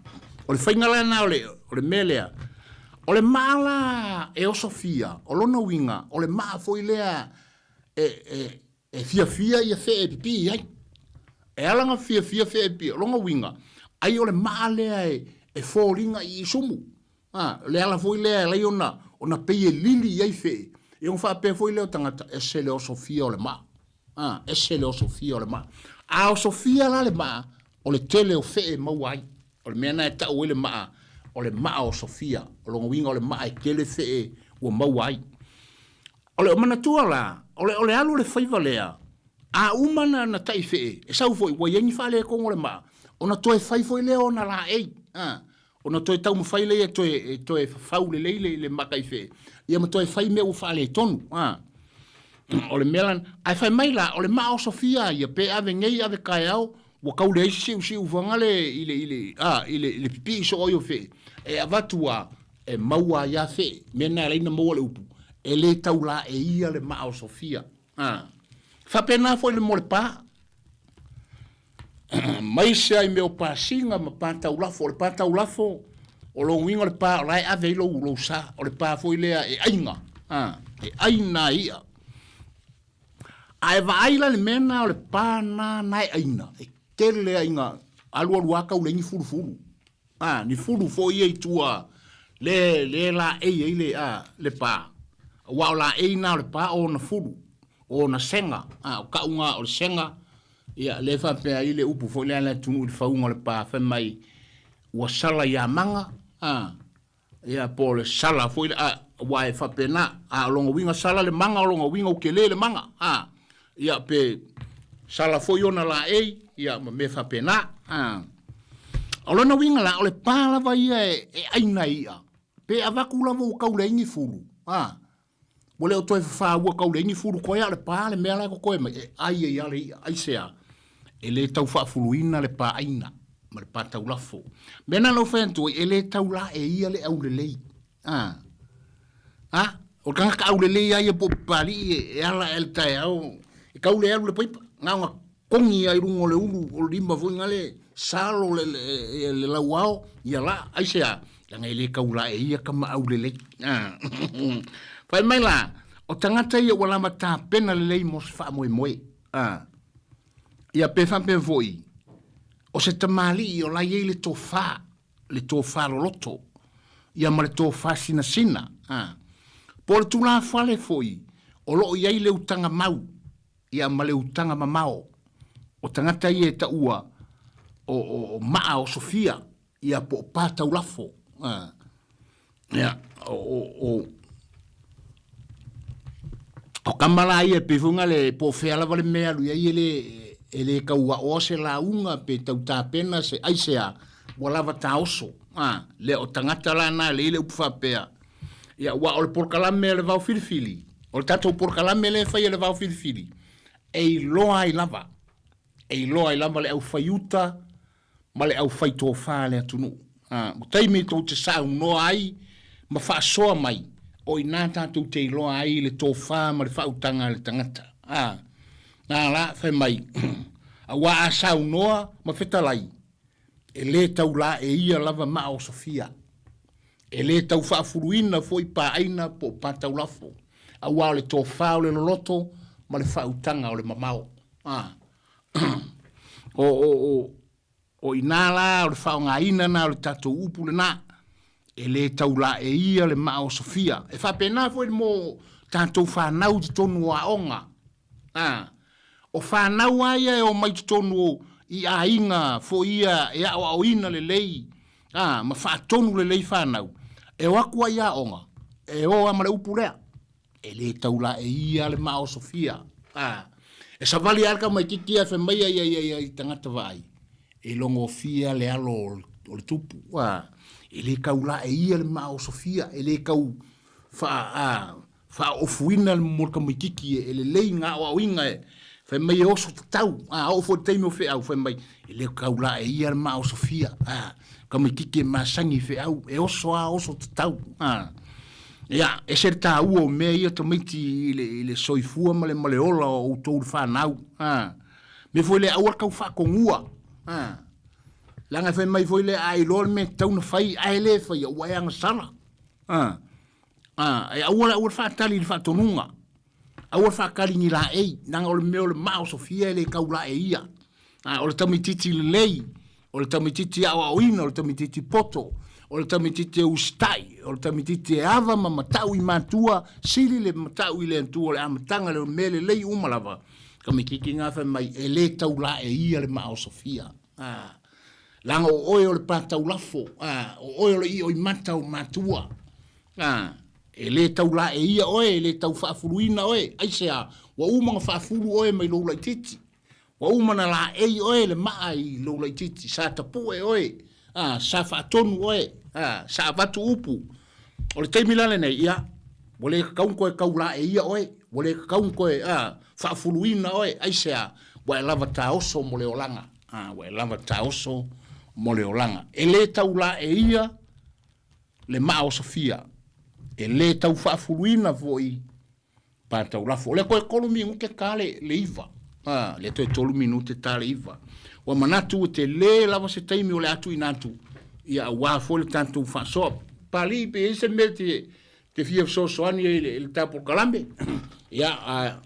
o le faiga la lena o le, o le mea lea. O le maa la e osofia, o lona uiga, o le maa foi lea e, e, e fiafia ia fee e pipii ai. E ala ona fiafia fee e pipii, o lona uiga, ai o le maa lea e, e foliga i isumu. A, o le ala foi lea e alai ona, ona pei e lili i ai fee, ia ona faapea foi lea o tagata, ese le osofia o le maa. A, ese le osofia o le maa. A osofia la le maa, o le tele o fee e maua ai. O le mea lena e tau ai le maa, o le maa osofia. O lona uiga o le maa e tele fee ua maua ai. O le manatua la, o le, o le alu o le faiva lea, a uma na, na taifee, e sau foi, ua i ai ni faaletonu o le maa, ona toe fai foi lea o ona laei, a, ona toe taumafai lea e toe, e toe fafau lelei le, le mataifee, ia ma toe fai mea ua faaletonu, a. O le mea la, ae fai mai la, o le maa osofia ia, pe ave nei, ave taeao, ua tau leai se siusiu fagale i le, i le, a, i le, i le pipii soo ai o fee, e avatu a, e maua ai a fee, mea na e alai na maua le upu, e le taulaeia le maa osofia. A. Faapena foi le mo le pa. Maise ai mea o pasiga ma pa taulafo. O le pa taulafo, o lona uiga o le pa o la e ave ai lou, lou sa. O le pa foi lea e aiga. A, e ai nā i'a. A e vaai la i le mea lena o le pa na na e aina, e tele aiga alualu a tau leai ni fulufulu. A, ni fulu foi ia i tua le, le laei ai le, a, le pa. Aua o laei na o le pa o ona fulu, o ona sega. A, o kauga o le sega, ia, le faapea ai le upu foi lea a le atunuu i le fauga o le pa, fai mai, ua sala ia maga, a, Ia, po o le sala foi lea, a, aua e faapena, a o lona uiga sala le maga, o lona uiga ua tele le maga, a, ia, pe sala foi ona laei, ia, ma mea faapena, a. O lona uiga la, o le pa lava ia e, e ʻaina e iʻa, pe avatu lava ua tau leai ni fulu, A, ua le o toe fafaua kau leai ni fulu koe a o le pa le mea la e kokoe mai, e ai ai lava le i'a. Aisea? E le tau faafuluina le pa aina ma le pa taulafo. Mea na na ou fai atu ai, e le tau laeia le aulelei. A, a, o le tagata aulelei lava ia po o Papalii e ala ae le taeao, e tau le alu i le paipa, na ona kogi lava i luga o le ulu o le lima foi nale salo le, le, le lauao, ia la, aisea? Leaga e le tau laeia tama aulelei. A, fai mai la, o tagata ia ua lava tapena lelei mo se faamoemoe. A, ia pe faapea foi, o se tamalii o la e i ai le tofa, le tofa loloto, ia ma le tofa sinasina, a. Po o le tulafale foi o lo o i ai le utaga mau, ia ma le utaga mamao. O tagata ia e taua o, o, o maa osofia, ia po o pa taulafo, a. Ia, o, o, o, o kama la ia e pei foi ngale po o fea lava le mea alu i ai e le, e le tau aoa se lauga pe tau tapena se aisea, ua lava taoso. A, lea o tagata la na le i le upu faapea. Ia, aua o le polokalame a le Vao Filifili, o le tatou polokalame lea e fai e le Vao Filifili, e iloa ai lava, e iloa ai lava le aufaiuta ma le aufaitofa a le atunuu. A, o taimi tou te saunoa ai ma faasoa mai, o i ina tatou te iloa ai le tofa ma le faautaga a le tagata. A, na la, fai mai, aua a saunoa ma fetalai, e le tau laeia lava maa osofia, e le tau faafuluina foi paaina po o pataulafo, aua o le tofa o le loloto ma le faautaga o le mamao. A, o, o, o, o i ina la o le faaaogaina na o le tatou upu lena, e le tau laeia le maa osofia. E faapena foi mo tatou fanau i totonu o aoga. A, o fanau lava ia e omai totonu o i aiga foi ia e aoaoina lelei, a, ma faatonu lelei fanau, e o atu ai i aoga, e o lava ma le upu lea. E le tau laeia le maa osofia. A, e savali lava le tamaitiiti ia fai mai ai ai ai ai tagata vaai, e logofia le alo o le tupu. A, e le tau laeia le maa osofia, e le tau faa, a, faaofuina mo le tamaitiiti e lelei ngā aoaoina e fai mai e oso tatau. A, oo foi i le taimi o feau fai mai, e le tau laeia le maa osofia. A, tamaitiiti e masani i feau, e oso lava oso tatau. A, Ia, ese le taua o mea ia tamaiti i le, i le soifua ma le, ma le ola o outou le fanau. A, mea foi lea, aua le tau faatonua. A, leaga e fai mai foi lea, a iloa le mea e tatau ona fai, ae le faia, ua e agasala. A, a, e aua le, aua le faatali i le faatonuga. Aua le faatali i ni laei, leaga o le mea o le maa osofia e le tau laeia. A, o le tamaitiiti lelei, o le tamaitiiti aoaoina, o le tamaitiiti poto, o le tamaitiiti e usitai, o le tamaitiiti e ava ma matau i matua, sili le matau i le Atua o le amataga lea o mea lelei uma lava. Tamaitiiti na fai mai, e le tau laeia le maa osofia. A, leaga o oe o le pataulafo, a, o oe o le ioimata o matua. A, e le tau laeia oe, e le tau faafuluina oe, aisea, ua uma ona faafulu oe mai lou laitiiti. Ua uma ona laei oe le maa i lou laitiiti, sa tapue oe, a, sa faatonu oe, a, sa avatu upu. O le taimi la lenei, ia, ua le tatau ona toe tau laeia oe, ua le tatau ona toe, a, faafuluina oe, aisea, ua e lava taoso mo le olaga, a, ua e lava taoso mo le olaga. E le tau laeia le maa osofia, e le tau faafuluina foi Pataulafo. O lea toe tolu minute ta le, le iva. A, lea toe tolu minute ta le iva. Ua manatu ua tele lava se taimi o le a tuuina atu, ia aua foi le tatou faasoa. Papalii pe i ai se mea te, te fia fesoasoani ai i le, i le ta polokalame. Ia, a,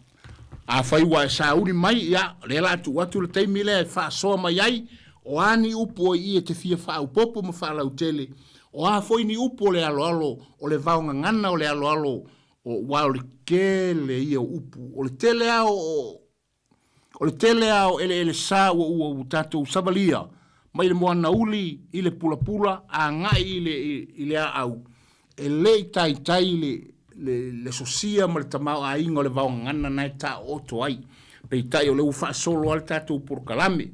afai ua e sauni mai, ia, o lea o le a tuu atu le taimi lea e faasoa mai ai, o a ni upu o i i e te fia faaopoopo ma faalautele, o a foi ni upu o le aloalo, o le vaogagana o le aloalo Aua o le tele ia o upu, o le tele lava o, o le tele lava o eleele sa ua, ua, ua tatou savalia mai le moana uli i le pulapula agai i le, i le aau, e le i taitai le, le, le sosia ma le tamaoaiga o le vaogagana na e taooto ai. Peitai o lea ua faasolo lava le tatou polokalame.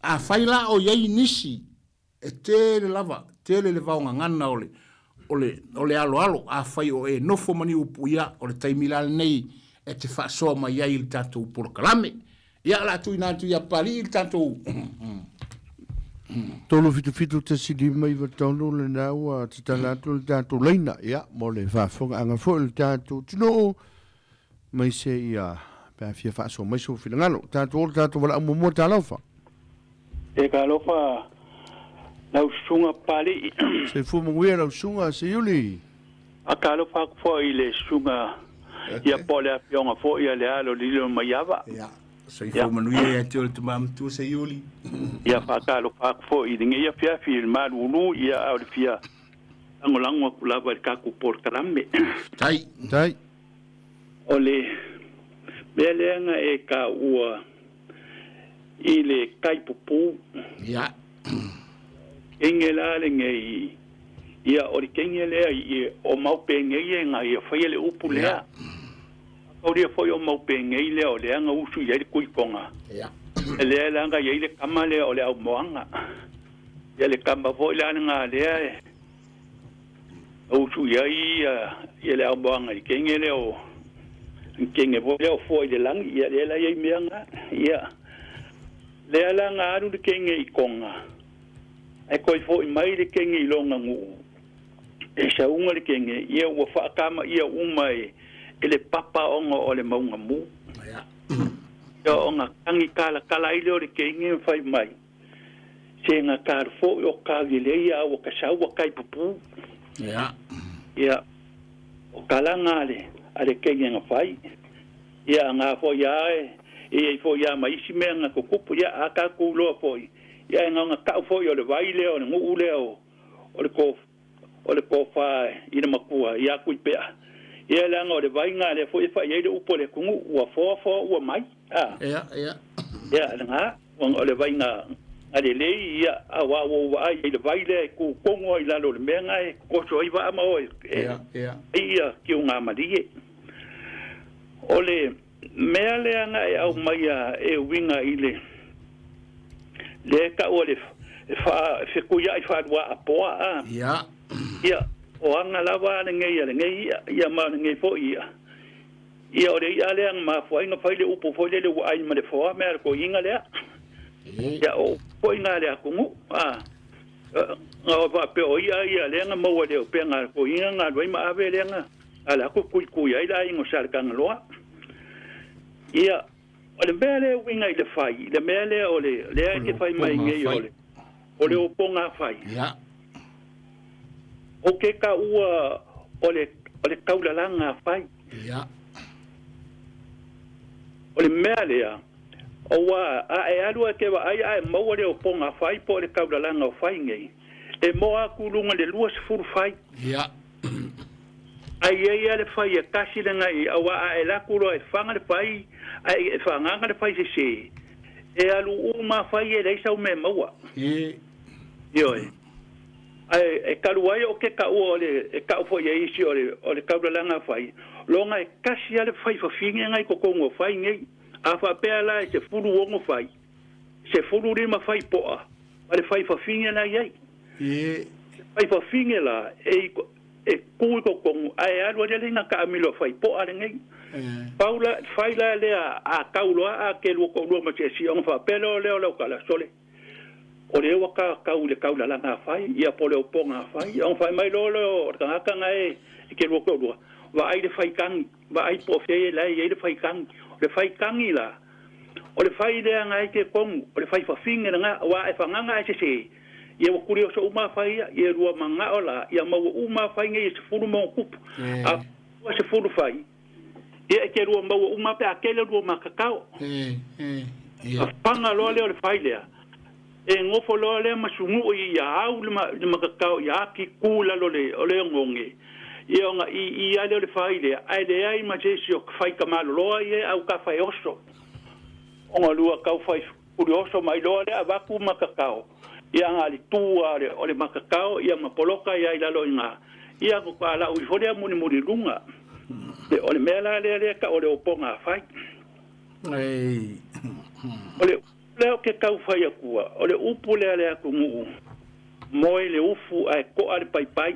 Afai la o i ai nisi E tele lava, tele le vaogagana o le, o le, o le aloalo, afai o e nofo ma ni upu, ia, o le taimi la lenei e te faasoa mai ai i le tatou polokalame. Ia, o le a tuuina atu ia Papalii le tatou 377.593 lena ua tatala atu le tatou laina, ia, mo le faafofogaaga foi o le tatou atunuu, aemaise ia pe a fia faasoa mai sou finagalo. Tatou o le tatou valaau muamua, talofa. E talofa lau susuga Papalii. Soifua manuia lau susuga Seiuli. Faatalofa atu foi i le susuga ia po o le afioga foi a le alo Lilo Maiava. Ia, soifua manuia ia te oe le tama matua Seiuli. Ia faatalofa atu foi i lenei afiafi i le malulu ia a o le fia lagolago atu lava i le tatou polokalame. Tai. Tai. O le mea lea na e taua i le tai pupū. Ia. Kenge la lenei, ia o le kenge lea i o mau penei e na ia faia le upu lea. Kaulia foi o mau penei lea o lea na usu i ai le kuikonga. Ia. E lea la na i ai le kama lea o le aumoaga. Ia le kama foi la na lea e usu i ai ia le aumoaga i kenge lea o kenge foi lea o fua i le lagi. Ia lea la i ai mea na. Ia. Lea la na alu le kenge i Konga, ae toe fo'i mai le kenge i lona nu'u. E sauga le kenge, ia ua fa'atamaia uma e le papa ona o le mauga mū. Ia ona tagi talatala ai lea o le kenge ma fai mai, Se na talu fo'i o kau i lea ia ua kasau ua kai pupū. Ia, o kalaga a le kenge na fai. Ia, na foi a e i ai foi a ma isi mea na tutupu, ia, a tatou iloa foi, ia, e na ona tau foi o le vai lea, o le nuu lea o, o le ko, o le kofa i le matua, ia Tuipea. Ia, leaga o le vai na lea foi e fai ai le upu a le atunuu, ua foa foa ua mai, a. Ia, ia. Ia, lena, ona o le vai na, na lelei, ia, auā ua ou vaai i le vai lea e tu tonu lava i lalo o le mea na e toso ai vaa ma oe, e, Ia, ia. ai ia kiugamalie. O le mea lea na e aumaia e uiga i le lea e taua le fetuiai faalua apoa a. Ia. Ia, o aga lava lenei a lenei i'a, ia ma lenei foi i'a. Ia, o le i'a lea na mafua ai ona fai le upu foi lele ua ai ma le foa mea a le toeaina lea. Ia, o upu foi na a le atunuu, a. Na faapea o i'a ia lea na maua i le upega a le toeaina na alu ai ma ave lea na ala atu tuitui ai le aiga o Saletagaloa. Ia, o le mea lea e uiga i le fai, le mea lea o le lea e te fai mai nei o le o le opoga fai. Ia. O ke taua o le o le taulalaga fai. Ia. O le mea lea, aua a e alu e te vaai ae maua le opoga fai po o le taulalaga o fai nei, e moa atu i luga i le 20 fai. Ia. Ae i ai lava le fai e tasi lenei, aua a e laku loa e faga le fai, ae e fagaga le fai sese, e alu uma fai e leai sau mea e maua. Ioe. Ae e talu ai o ke taua o le, e tau foi e isi o le, o le taulalaga fai, loga e tasi lava le fai fafine nai totonu o fai nei. A faapea la e 16 fai, 15 fai poa, ma le fai fafine la i ai. Fai fafine la, e, e tu i totonu, ae alu ai le ina taamilo fai poa lenei. Pau la, fai la lea a tau loa a ke lua toalua ma se esi, ona faapea lea o lea o lau tala, sole, o lea ua ka tau i le taulalaga fai, ia po o le opoga fai. Ona fai mai loa lea o le tagata na e ke lua toalua, vaai le fai tagi, vaai po o fea la e i ai le fai tagi. O le fai tagi la, o le fai lea na e te tonu, o le fai fafine lena, aua e fagaga ae sese, ia ua kurioso uma fai ia, ia lua manao la, ia maua uma fai nei e 10 ma ona tupu. A ua 10 fai, ia e te lua maua uma pe a tele lua makakao. A faga loa lea o le fai lea, e nofo loa lea ma sunu'u ia au le makakao ia aki ku i lalo o le oneone, ia ona i i a lea o le fai lea, ae leai ma se isi o fai kamaloloa ia e au ka fai oso. Ona lua kau fai kurioso mai loa lea avatu makakao, ia nga le tu a o le makakao, ia ma poloka ia i lalo i nga, ia ko ka lau ifo lea mulimuli luga. O le mea la lea lea ka o le opoga fai. O le lea o ke tau fai atua, o le upu lea le atunuu, moe le ufu ae to'a le paipai.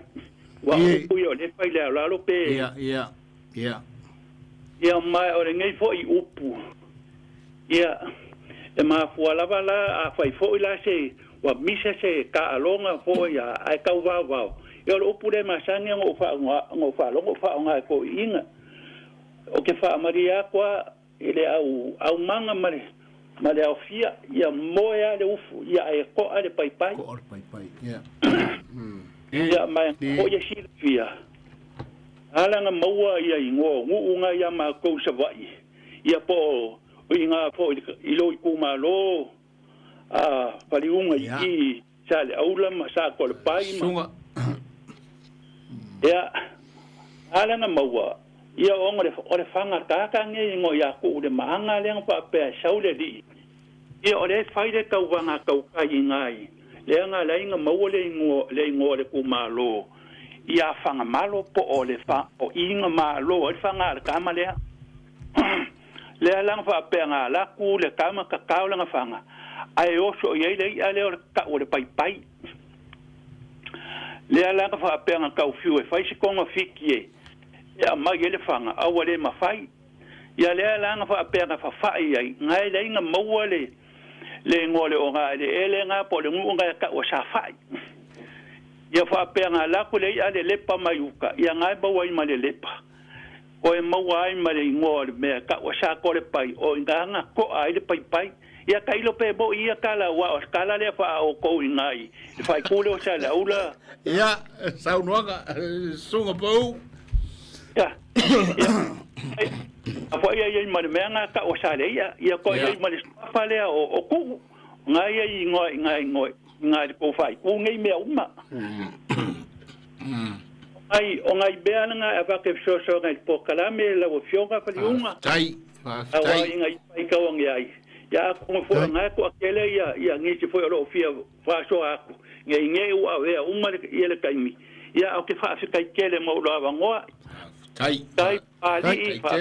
Ua upu ia o le fai le aolalo pe. Ia, ia, ia. Ia mai o le nei foi upu. Ia, e mafua lava la a fai foi la se ua misa se kaaloga foi ia ai kau vau vau. Ia o le upu le masani ngo fa ngo fa longo fa nga ko inga. O ke fa maria kwa ile au au manga male male au fia ia moe le ufu ia e ko ale pai pai. Ko ale pai pai. Ia. Ia mai ko ia silfia. Ala nga maua ia ingo ngu ia ma kou savai. Ia po i ngā po i lo i kumalo a paliunga i sa le aula ma sa ko le pai ma. Ia ala nga maua ia ongo le o le fanga kaka nge ngo ia ku le maanga le nga pa saule di. Ia o le fai le kau wanga kau kai ngai. Le nga la inga maua le ingo le ingo le kumalo. Ia fanga malo po o le fa o inga malo o le fanga le kama lea. Le alanga fa penga la ku le kama ka kau langa fanga ai oso ia le ia le ka o le pai pai le alanga fa penga kau fiu e fai se konga fiki e ia mai le fanga au le mafai ia le alanga fa penga fa fai ai ngai le inga maua le le ngole o nga le ele nga po le ngunga ka o sa fai ia fa penga la ku le ia le lepa maiuka ia ngai bawa i ma le lepa o e maua ai ma le ingoa le mea ka o sa ko le pai o nganga ko ai le pai pai ia ka ilo pe bo ia kala wa o kala le fa o ko ingai le fai kule o sa la ula ia saunoaga sunga pau ia a fo ia ia ma le mea nga ka o sa le ia ia ko ia ma le pa le o ku ngai ia ingoa ngai ngoi ngai ko fai ku ngai mea uma ai o ngai bea nga ava ke so so ngai po kalame la o fioga pa liunga tai tai ngai pai ka o ngai ya ko fo ngai ko akele ia ia ngi se fo lo fia fa so aku ngai ngai u ave uma le ia le kaimi ia o ke fa fi kai kele mo lo ava ngoa tai tai ali fa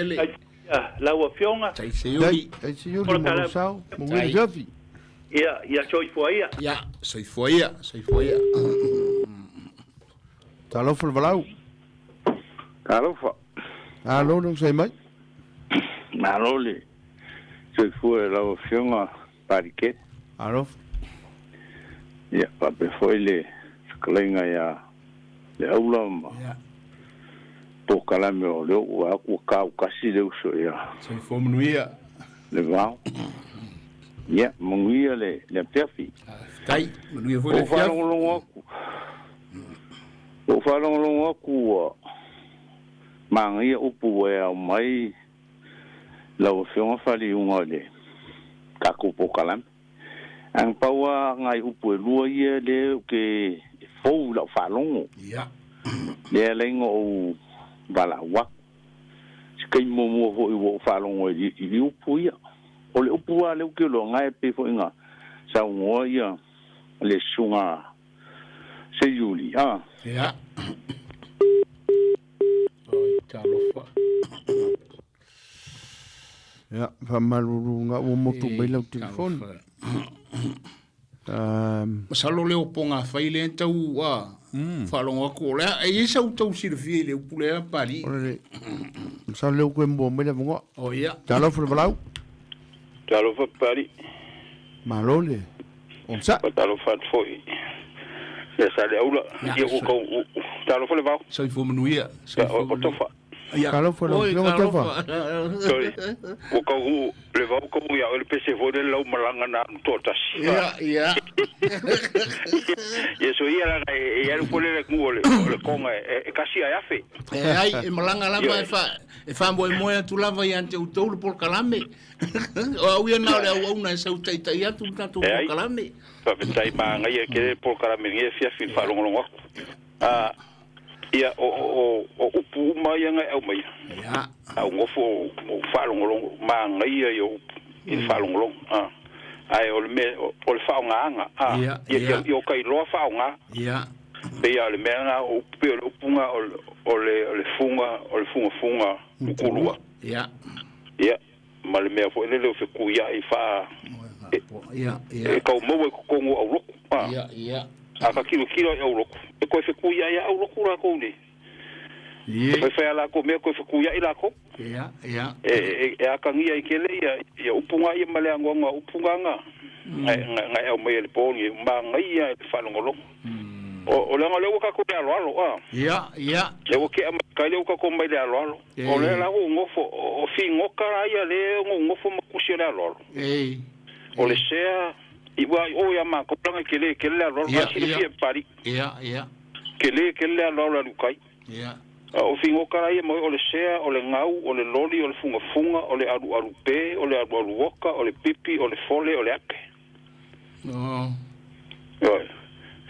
la o fioga tai se yuri mo sao mo ngi jofi ia ia soifua ia ia soifua ia soifua ia Talofa le valau. Talofa. Alo, nong sai mai. Malo le. Soifua e lau afioga Parike. Alofa. Ia, faapea foi le fetalaiga ia le aula ma. Ia. Polokalame o le oo aku ua kaukasi le uso ia. Soifua manuia. Le vao. Ia, manuia le le afiafi. Tai, manuia foi le afiafi. O faalogologo aku. O whalongolongo aku ua maangaia upu ua e au mai lau afioga faliuga o le takou polokalame. Aga paua agai upu e lua ia lea ou ke fou i lau faalogo. Ia. Lea laiga ou valaau aku. Se kaimi muamua fo'i ua ou faalogo i li upu ia. O le upu a lea ou ke iloaga e pei fo'iga saugoa ia le susuga Seiuli, ah. Ia. Oi, talofa. Ia, faamalulu ga ua motu mai lau telefoni. Masalo leo ponga fai le tau a faalogo aku o lea e ia sau tau silafia i le upu lea pali. O le masalo leo koe mua mai le avanoa. O ia. Talofa le valau. Talofa pali. Malo le. Onsa. Talofa atu foi. Ia sa le aula. Ia ua kau talofa le vao. Soifua manuia. Soifua manuia. O tofa. Talofa lau afioga Tofa. Sorry. Ua kau le vao kau ia o le pese foi le lau malaga na anu toatasi. Ia, ia. Ia so ia laga e alu foi le ku o le konga e kasi ai afe. E ai e malaga lava e fa e faamoemoe atu lava ia te outou le polokalame. O au ia na o le auauna e sau taitai atu le tatou polokalame. Faafetai maagaia ke le polokalame legi e fiafi i le faalogologo aku. Ia o upu uma ia nga e aumaia. Ia. Au gofo o faalogologo maagaia ia upu i le faalogologo. Ae o le mea o le faaaogaaga. Ia ia o kailoa faaaoga. Ia. Pe ia o le mea na o upu pe o le upuga o le fuga o le fugafuga ukulua. Ia. Ia ma le mea foi lele o fekuia'i faa Ia, ia. E kau maua i totonu o auloku. Ia, ia. A ka kilokilo i aulotu, e koe fekuiaʻi a aulotu lakou nei. E faifai a lakou mea koe fekuiaʻi lakou. Ia, ia. E, e, e akagia i kele ia, ia upu nga ia ma le agoagoa upu nga nga, nga, nga, nga e aumai e le po nei, magaia e le faalogologo. O, o leaga o lea ua tatou i le aloalo, a. Ia, ia. Lea ua tea mai kai lea ua tatou mai le aloalo. O lea la ua ou nofo, o figota la ia lea na ou nofo ma tusi o le aloalo. O le sea, i ua i o ia matou leaga e tele tele le aloalo, a silafia e Papalii. Ia, ia. Tele tele le aloalo e alu i tai. Ia. A o figota la ia ma o le sea, o le gau, o le loli, o le fugafuga, o le alualu pe, o le alualu oka, o le pipi, o le fole, o le ape. Oh. Ioe.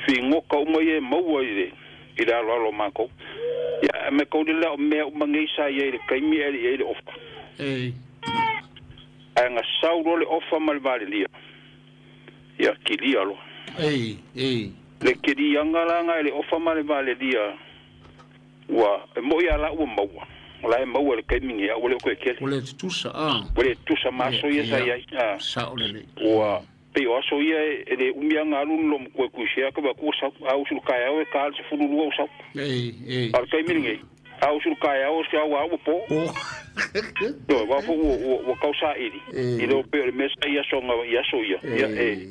Figota uma ia e maua i le i le aloalo o matou. Ia, me kauli la o mea uma nei sa i ai i le taimi ae le i ai le ofa. Ei. Ae na sau loa le ofa ma le valelia, ia kilia loa. Ei, ei. Le kiliaga la na e le ofa ma le valelia, ua, e moi a la ua maua, o la e maua i le taimi nei, a ua le o toe kele. Ua le tutusa, a. Ua le tutusa ma aso ia sa i ai, a. Sao lelei. Ua, pei o aso ia e le umi a na alu le loomatua e tuisea ka vaai atu ua sau. A usu i le taeao e ta le 12 ua sau. Ei, ei. A o le taimi lenei, a usu i le taeao o se au a ua po. Po. Ioe, aua foi ua, ua, ua tau saili, i le o pei o le mea sa i aso na, i aso ia, ia, e,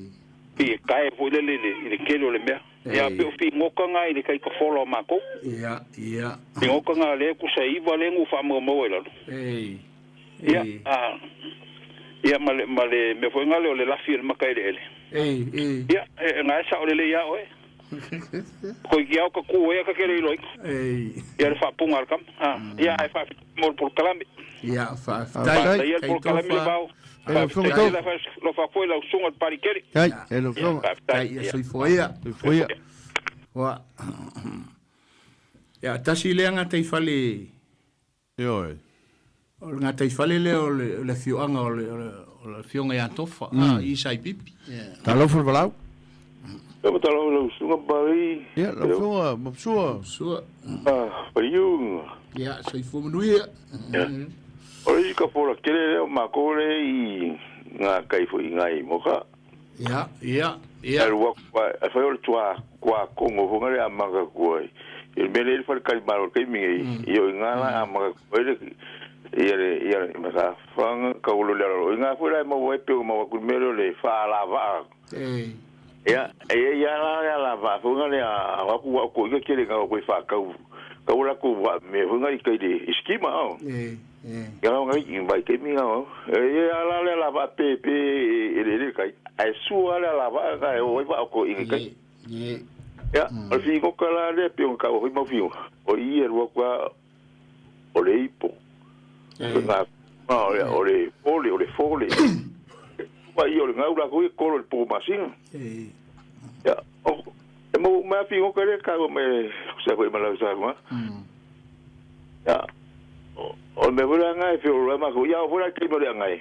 pei e tae foi lele i le, i le tele o le mea. Ia, pei o figota na i le taitafola o matou. Ia, ia. Figota na lea tusa e iva lea na ou faamaumau ai i lalo. Ei, Ia, a, ia ma le, ma le mea foi na lea o le lafi o le mata eleele. Ei, ei. Ia, e, na e sao lelei ia oe. Ko i au ka ku ea ka kele iloina. Ei. Ia le faapuga a le tama. A, ia, ae faafetai mo le polokalame. Ia, faafetai. Faafetai le polokalame le vao. Faafetai tele alofa foi lau susuga i le Palikele. Kai, e lau afioga. Faafetai. Ia, soifua ia. Soifua ia. Ua. Ia, tasi lea gataifale. Ioe. O le gataifale lea o le, le afioaga o le, o le, o le afioga ia Tofa, mm. a, i Saipipi. Yeah. Talofa le valaau. Ia talofa lau susuga Pari. Ia, lau afioga Mapsua. Mapsua. Ah, Pariunga. Ia, soifua manuia. Ia. O le isi kapola tele lea o makou le i ngā kai foi i ngā i moka. Ia, ia, ia. Alu aku a fai o le tua kua kongo fonga le amaka kua. I le mele le fale kai malo kai mingi i o ngā la amaka kua le ia le ia le maka fanga ka ulo le alo. I ngā foi la mau ai pe o mau aku mele le fa la va. Ei. Ia, e ia la le la va fonga le a aku wa ko i kele ngā ko i fa kau. Kau la ko wa me fonga i kai le skima o. Ei, ei. Ia la ngai i vai ke minga o. E ia la le la va pe pe e le le kai. Ai sua le la va ka e o va ko i kai. Ei. Ia, o fi ko kala le pe o ka o mau fi. O i e rua kwa o le ipo. Nga o le o le fole o le fole. Pa i o le ngau la ko i kolo le po masinga. Ei. Ia, o e mo ma fi ko kare ka o me sa ko i malau sa ko. Ia, o me vura ngai fi o ma ko ia o vura ki mo le ngai.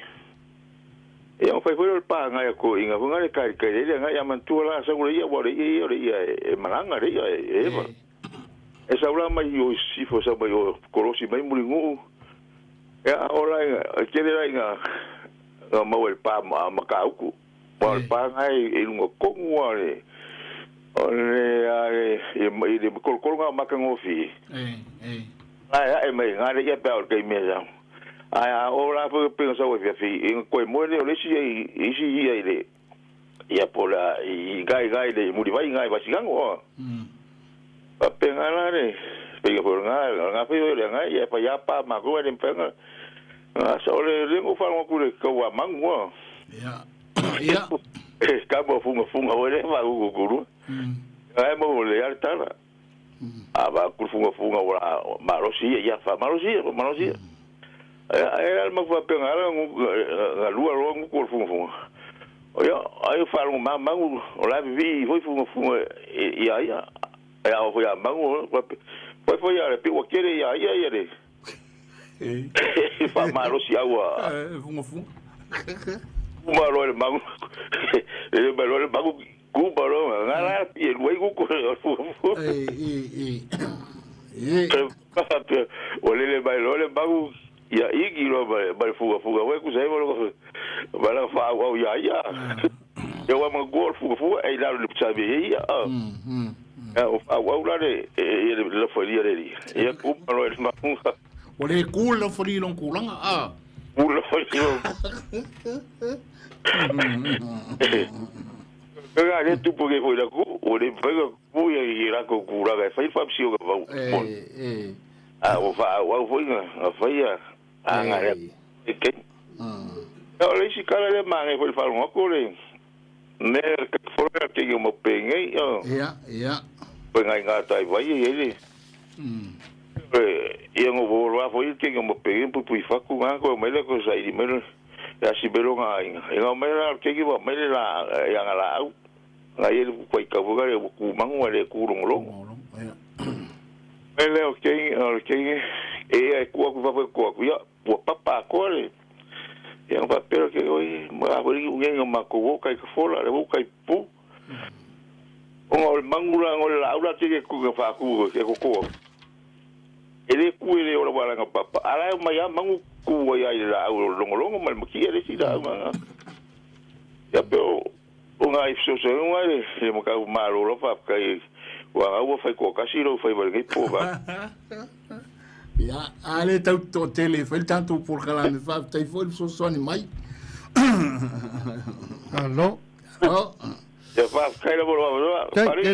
Ia o fai foi o le pa ngai ko inga fonga le kai kai le ngai ia mantua la sa ia wa le ia le ia e malanga le ia e e. E sa ula mai o sifo sa mai o kolosi mai muri ngu. Ia o la inga kele la inga nga mau e pa ma makauku. Ma le pa ngai e lunga kongu a le o le a le i le kolokolo nga makangofi. Ei, ei. Ai ai mai nga le ia pa o kai mea sa. Ai a o la foi pe sa o fi i ko mo le o le si i isi ia i le ia pola i gai gai le muri vai ngai va sigango o. Pa pe nga la le pe ia por nga nga fe le nga ia pa ia pa ma ko le pe nga. Nga sa o le le ngo fa ngo ku le ka wa mangu o. Ia. Ia. Ka mo funga funga o le va ku ku ru. Ai mo le al tala. A va ku funga funga o la malosi ia fa malosi malosi. Ai al ma fa pe nga la nga lua lo ngu ku funga funga. O ia ai fa ngo ma mangu o la vi foi funga funga ia ia. Ai o foi a mangu foi foi ia le pe o kere ia ia ia le. Ei. Fa malosi au a. Funga funga. Kuma lo le mangu. E ma lo le mangu kuma lo nga la e lui ku ku. Ei, ei, ei. Ei. O le le mai lo le mangu ia igi lo mai mai fuga fuga we ku sai lo ba la fa au ia ia. E wa ma go fu fu e la le tsa be ia. O au la le e le fo li le li. E ku ma lo e ma ku. O le ku le fo li long kulanga a. Ku le fo li. Ka le tu po ke fo la ku o le fa ku ia i la ko ku la ga fa fa si o ga va. E. A o fa o fo inga fa ia a nga le ke. O le si kala le ma ngai fo fa ngo ko le. Ne ka fo ka ke mo penge yo. Ia, ia. Pe ngai nga tai vai e le. Ia ngo vo lo fo i ke mo penge pu pu fa ku nga ko me le ko sai di me le. Ya si belo nga inga. Inga me la ke ki wa me le la ya nga la au. Nga ye ku ka vo ga le ku mangu le ku long long. Me le o ke e e ku ku fa ku ku ya ua papa ko le. Ia nga papero ke oi ma oi ngi ma ko wo kai fola le wo kai pu. O ngo mangula ngo la aula te ke ku ka fa ku ke ko ko. Ele ku ele ora wala nga papa. Ala ma ya mangu ku wa ya la au longo longo ma ki ele si la ma. Ya pe o nga ifso so nga le le mo ka ma lo lo fa kai wa au fa ko ka si lo fa ba ngi po ba. Ia, ale tau to tele, fai tanto por kala me fa tai foi so so ni mai. Allo. Oh. Ya fa kai la bo ba. Pare ya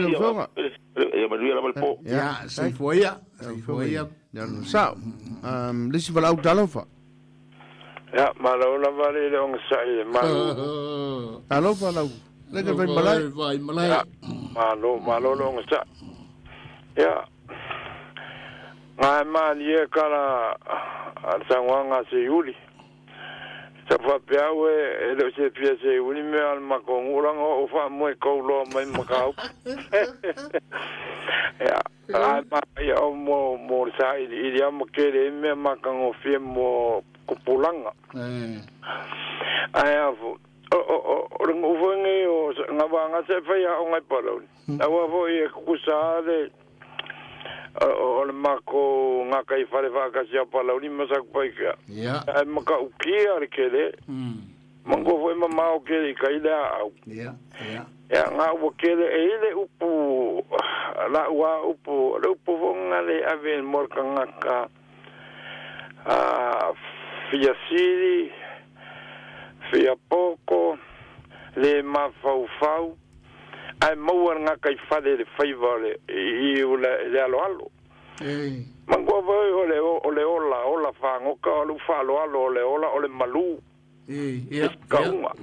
ma la po. Ya, se foi ya. Se foi ya. Ya no sa. Lisi vala au talofa. Ya, malo la vale le ong sai malo. Alofa lau. Le ke vai malai. Vai malai. Malo malo lo ong sa. Ya. Ngai mani e kala a sangwanga se yuli. Sa fa piawe e le se pia se yuli me al makonguranga o fa moe kauloa mai makau. Ya, ai ma ia o mo mo sa i ia mo kere me makango fie mo kupulanga. Ai afu o o ngo o ngawanga se fa ia o ngai palauni. Awa fo i kusa le o le mako ngā kai whare whakasi a palauni masaku paikea. Ia. Ai maka ukia le kere. Mango fo e mamao kere i kai lea au. Ia, ia. Ia ngā ua kere e ile upu, la ua upu, le upu fonga le ave morka ngaka fia siri, fia poko, le mafaufau. Ai maua ngā kai whare le whaiva le i le alo alo. Mangoa voi o le ola, ola whangoka, o le whalo alo, o le ola, o le malu. Ia, Kaunga.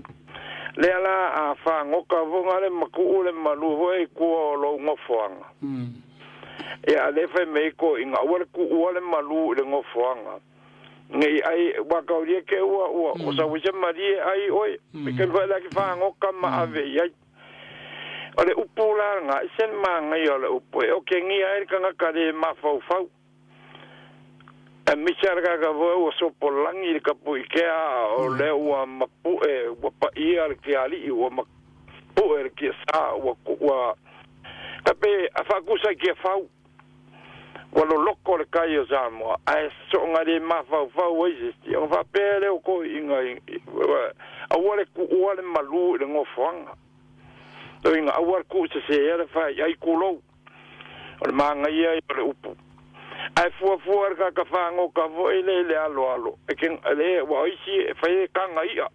Le ala a whangoka vonga le maku le malu hoi kua o lo ngofoanga. Ia le whai meiko i ngā ua le ku ua le malu le ngofoanga. Ngai ai wakauria ke ua ua, o sa wise marie ai oi, me ken whai laki whangoka ma ave iai. O le upu la ngā, sen maa ngai o le upu e o ke ngia e kanga kare mafaufau. E misa ka ka voe ua sopo langi le kapu i kea o le ua mapu e ua pa ia le ke ali ua mapu e le kia sa ua ua kape a whakusa kia fau. Ua lo loko le kai o Samoa ae so ngā le mafaufau ai se sti. O whapea le o ko inga a ua le ku ua le malu i le ngofoanga. To inga aua ku se se era fai ai kulou. O le maanga ia o le upu. Ai fua fua ka ka whango ka vo ele le alo alo. E ken le wa isi e fai kanga ia.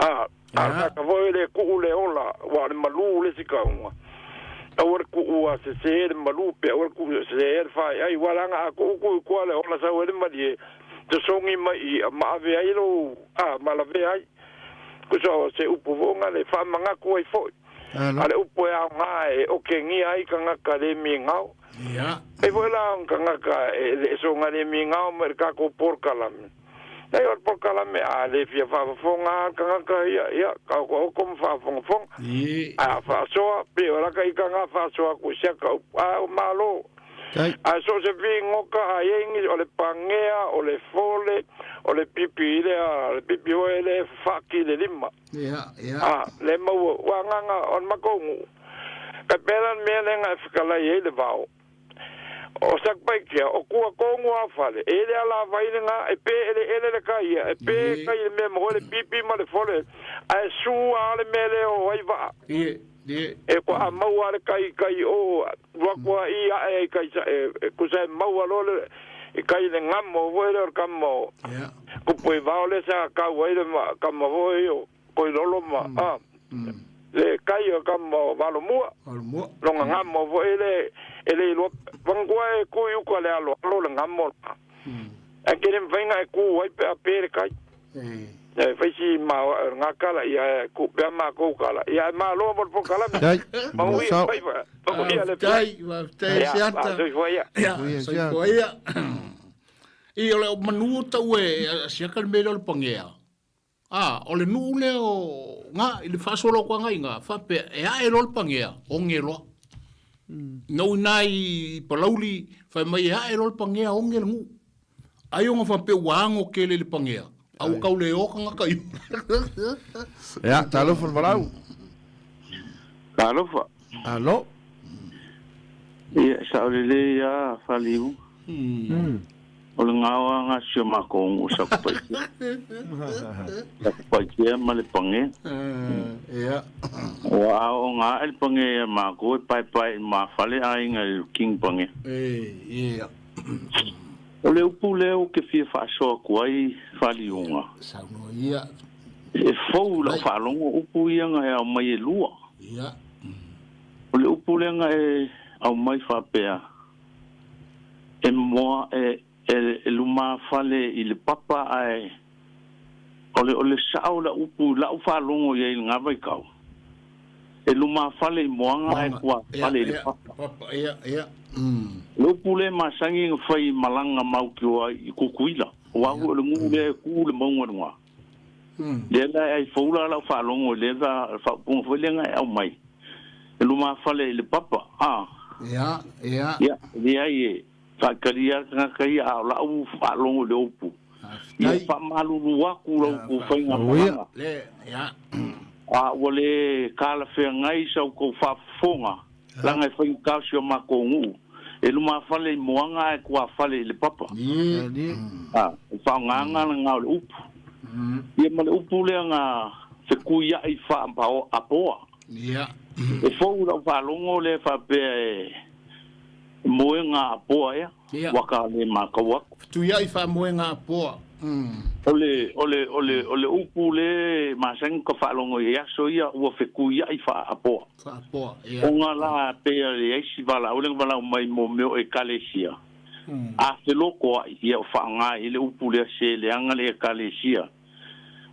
A a ka vo ele ku le ola wa le malu le sika unga. Aua ku ua se se le malu pe aua ku se se fai ai walanga a ku ku ku le ola sa le mali. Te songi mai ma ave ai lo a malave ai. Ku so se upu vonga le fa manga ku ai foi. Ale upu e au ngā e o ke ngia ai ka ngaka le mi ngau. Ia. E voi la ka ngaka e le so ngā le mi ngau me ka ko porkalame. Nei o porkalame a le fia whafafonga ka ngaka ia, ia, ka ko ko mwhafongafonga. A whasoa, pe o laka i ka ngā whasoa ku sia ka upu, a o malo. A so se fi ngoka a yengi o le pangea, o le fole, o le pipi ile a, le pipi o ele whaki le lima. Ia, ia. A, le maua, wa nganga on makongu. Ka pera mea le ngā whakalai e le vao. O Satupaitea, o kua kongu a fale, e le ala vai le ngā, e pe ele ele le kai ia, e pe kai le mea mo le pipi ma le fole, a e su a le mea le o ai vaa. E kua a mau a le kai kai o, rua kua i a e kai sa, e kusa e mau a lo le, i kai le ngamo voi le o le kama o. Kupu i vao le sa kau ai le ma, kama voi o, koi lolo ma, a. Le kai o kama o valo mua. Longa ngamo voi le, e le iloa, wangua e kui uka le alo, alo le ngamo. A kere mwhainga e ku ai pe a pere kai. E whaisi ma ngā kala, ia e ku pea mā kou kala. Ia e mā loa mo le po kala. Dai, Maui sao. whai wha. Maui le pia. Tai, tai Ia, siata. a soifua ia. Ia, Maui soifua ia. I o le manu o tau e, siaka le mele o le pangea. A, o le nuu lea o ngā, i le whaasolo kwa ngai ngā, whapea, e a e lo le pangea, o nge loa. Nau ina i palauli, whai mai e a e lo le pangea, o nge le ngu. Ai o ngā whapea ua ango ke le le pangea. Au kau le o kanga kai. Ia, talofa le valau. Talofa. Alo. Ia, sa o le le ia whaliu. O le ngawa ngā sio makongu o Satupaitea. Satupaitea ma le pange. Ia. O a o ngā el pange ia mako e pai pai ma whale a inga i king pange. Ia. O le upu leo ke fia whaasoa kuai whaliunga. Sauno ia. E fau lau whaalongo upu ia ngā e au mai e lua. Ia. O le upu lea ngā e au mai whapea. E moa e e luma fale i le papa ae o le sao la upu la u whaalongo ia i ngā vaikau. E luma fale i moanga ae kua fale i le papa. Papa, ia, ia. Le upu le masangi nga whai malanga mau ki oa i kukuila. O ahu o le ngu le ku le maunga ngā. Le la ai faula la whaalongo le la whaupunga whai le ngai au mai. E luma fale i le papa. Ah. Ia, ia. Ia, le ai e. Whakaria ngā kai a la u whaalongo le upu. Ia whamalulu aku lau ku whainga whaanga. Le, ia. A ua le kala whea ngai sau kou whaafonga. Langa e whainga kausio mā kō ngu. E luma whale i moanga e kua whale i le papa. A, e whaanganga ngā o le upu. Ia ma le upu lea ngā whekui ai whaambao apoa. Ia. E fōu lau whaalongo le whapea e moe ngā apoa ea. Waka le mā kau aku. Tuia i wha moe ngā apoa. O le upu le masangi ka whaalongo i aso ia ua whekui ai wha apoa. Wha apoa, ia. O ngā la pea le eisi wala, o le wala mai mō meo e kalesia. A te loko ai ia o whaangā i le upu le se le anga le kalesia.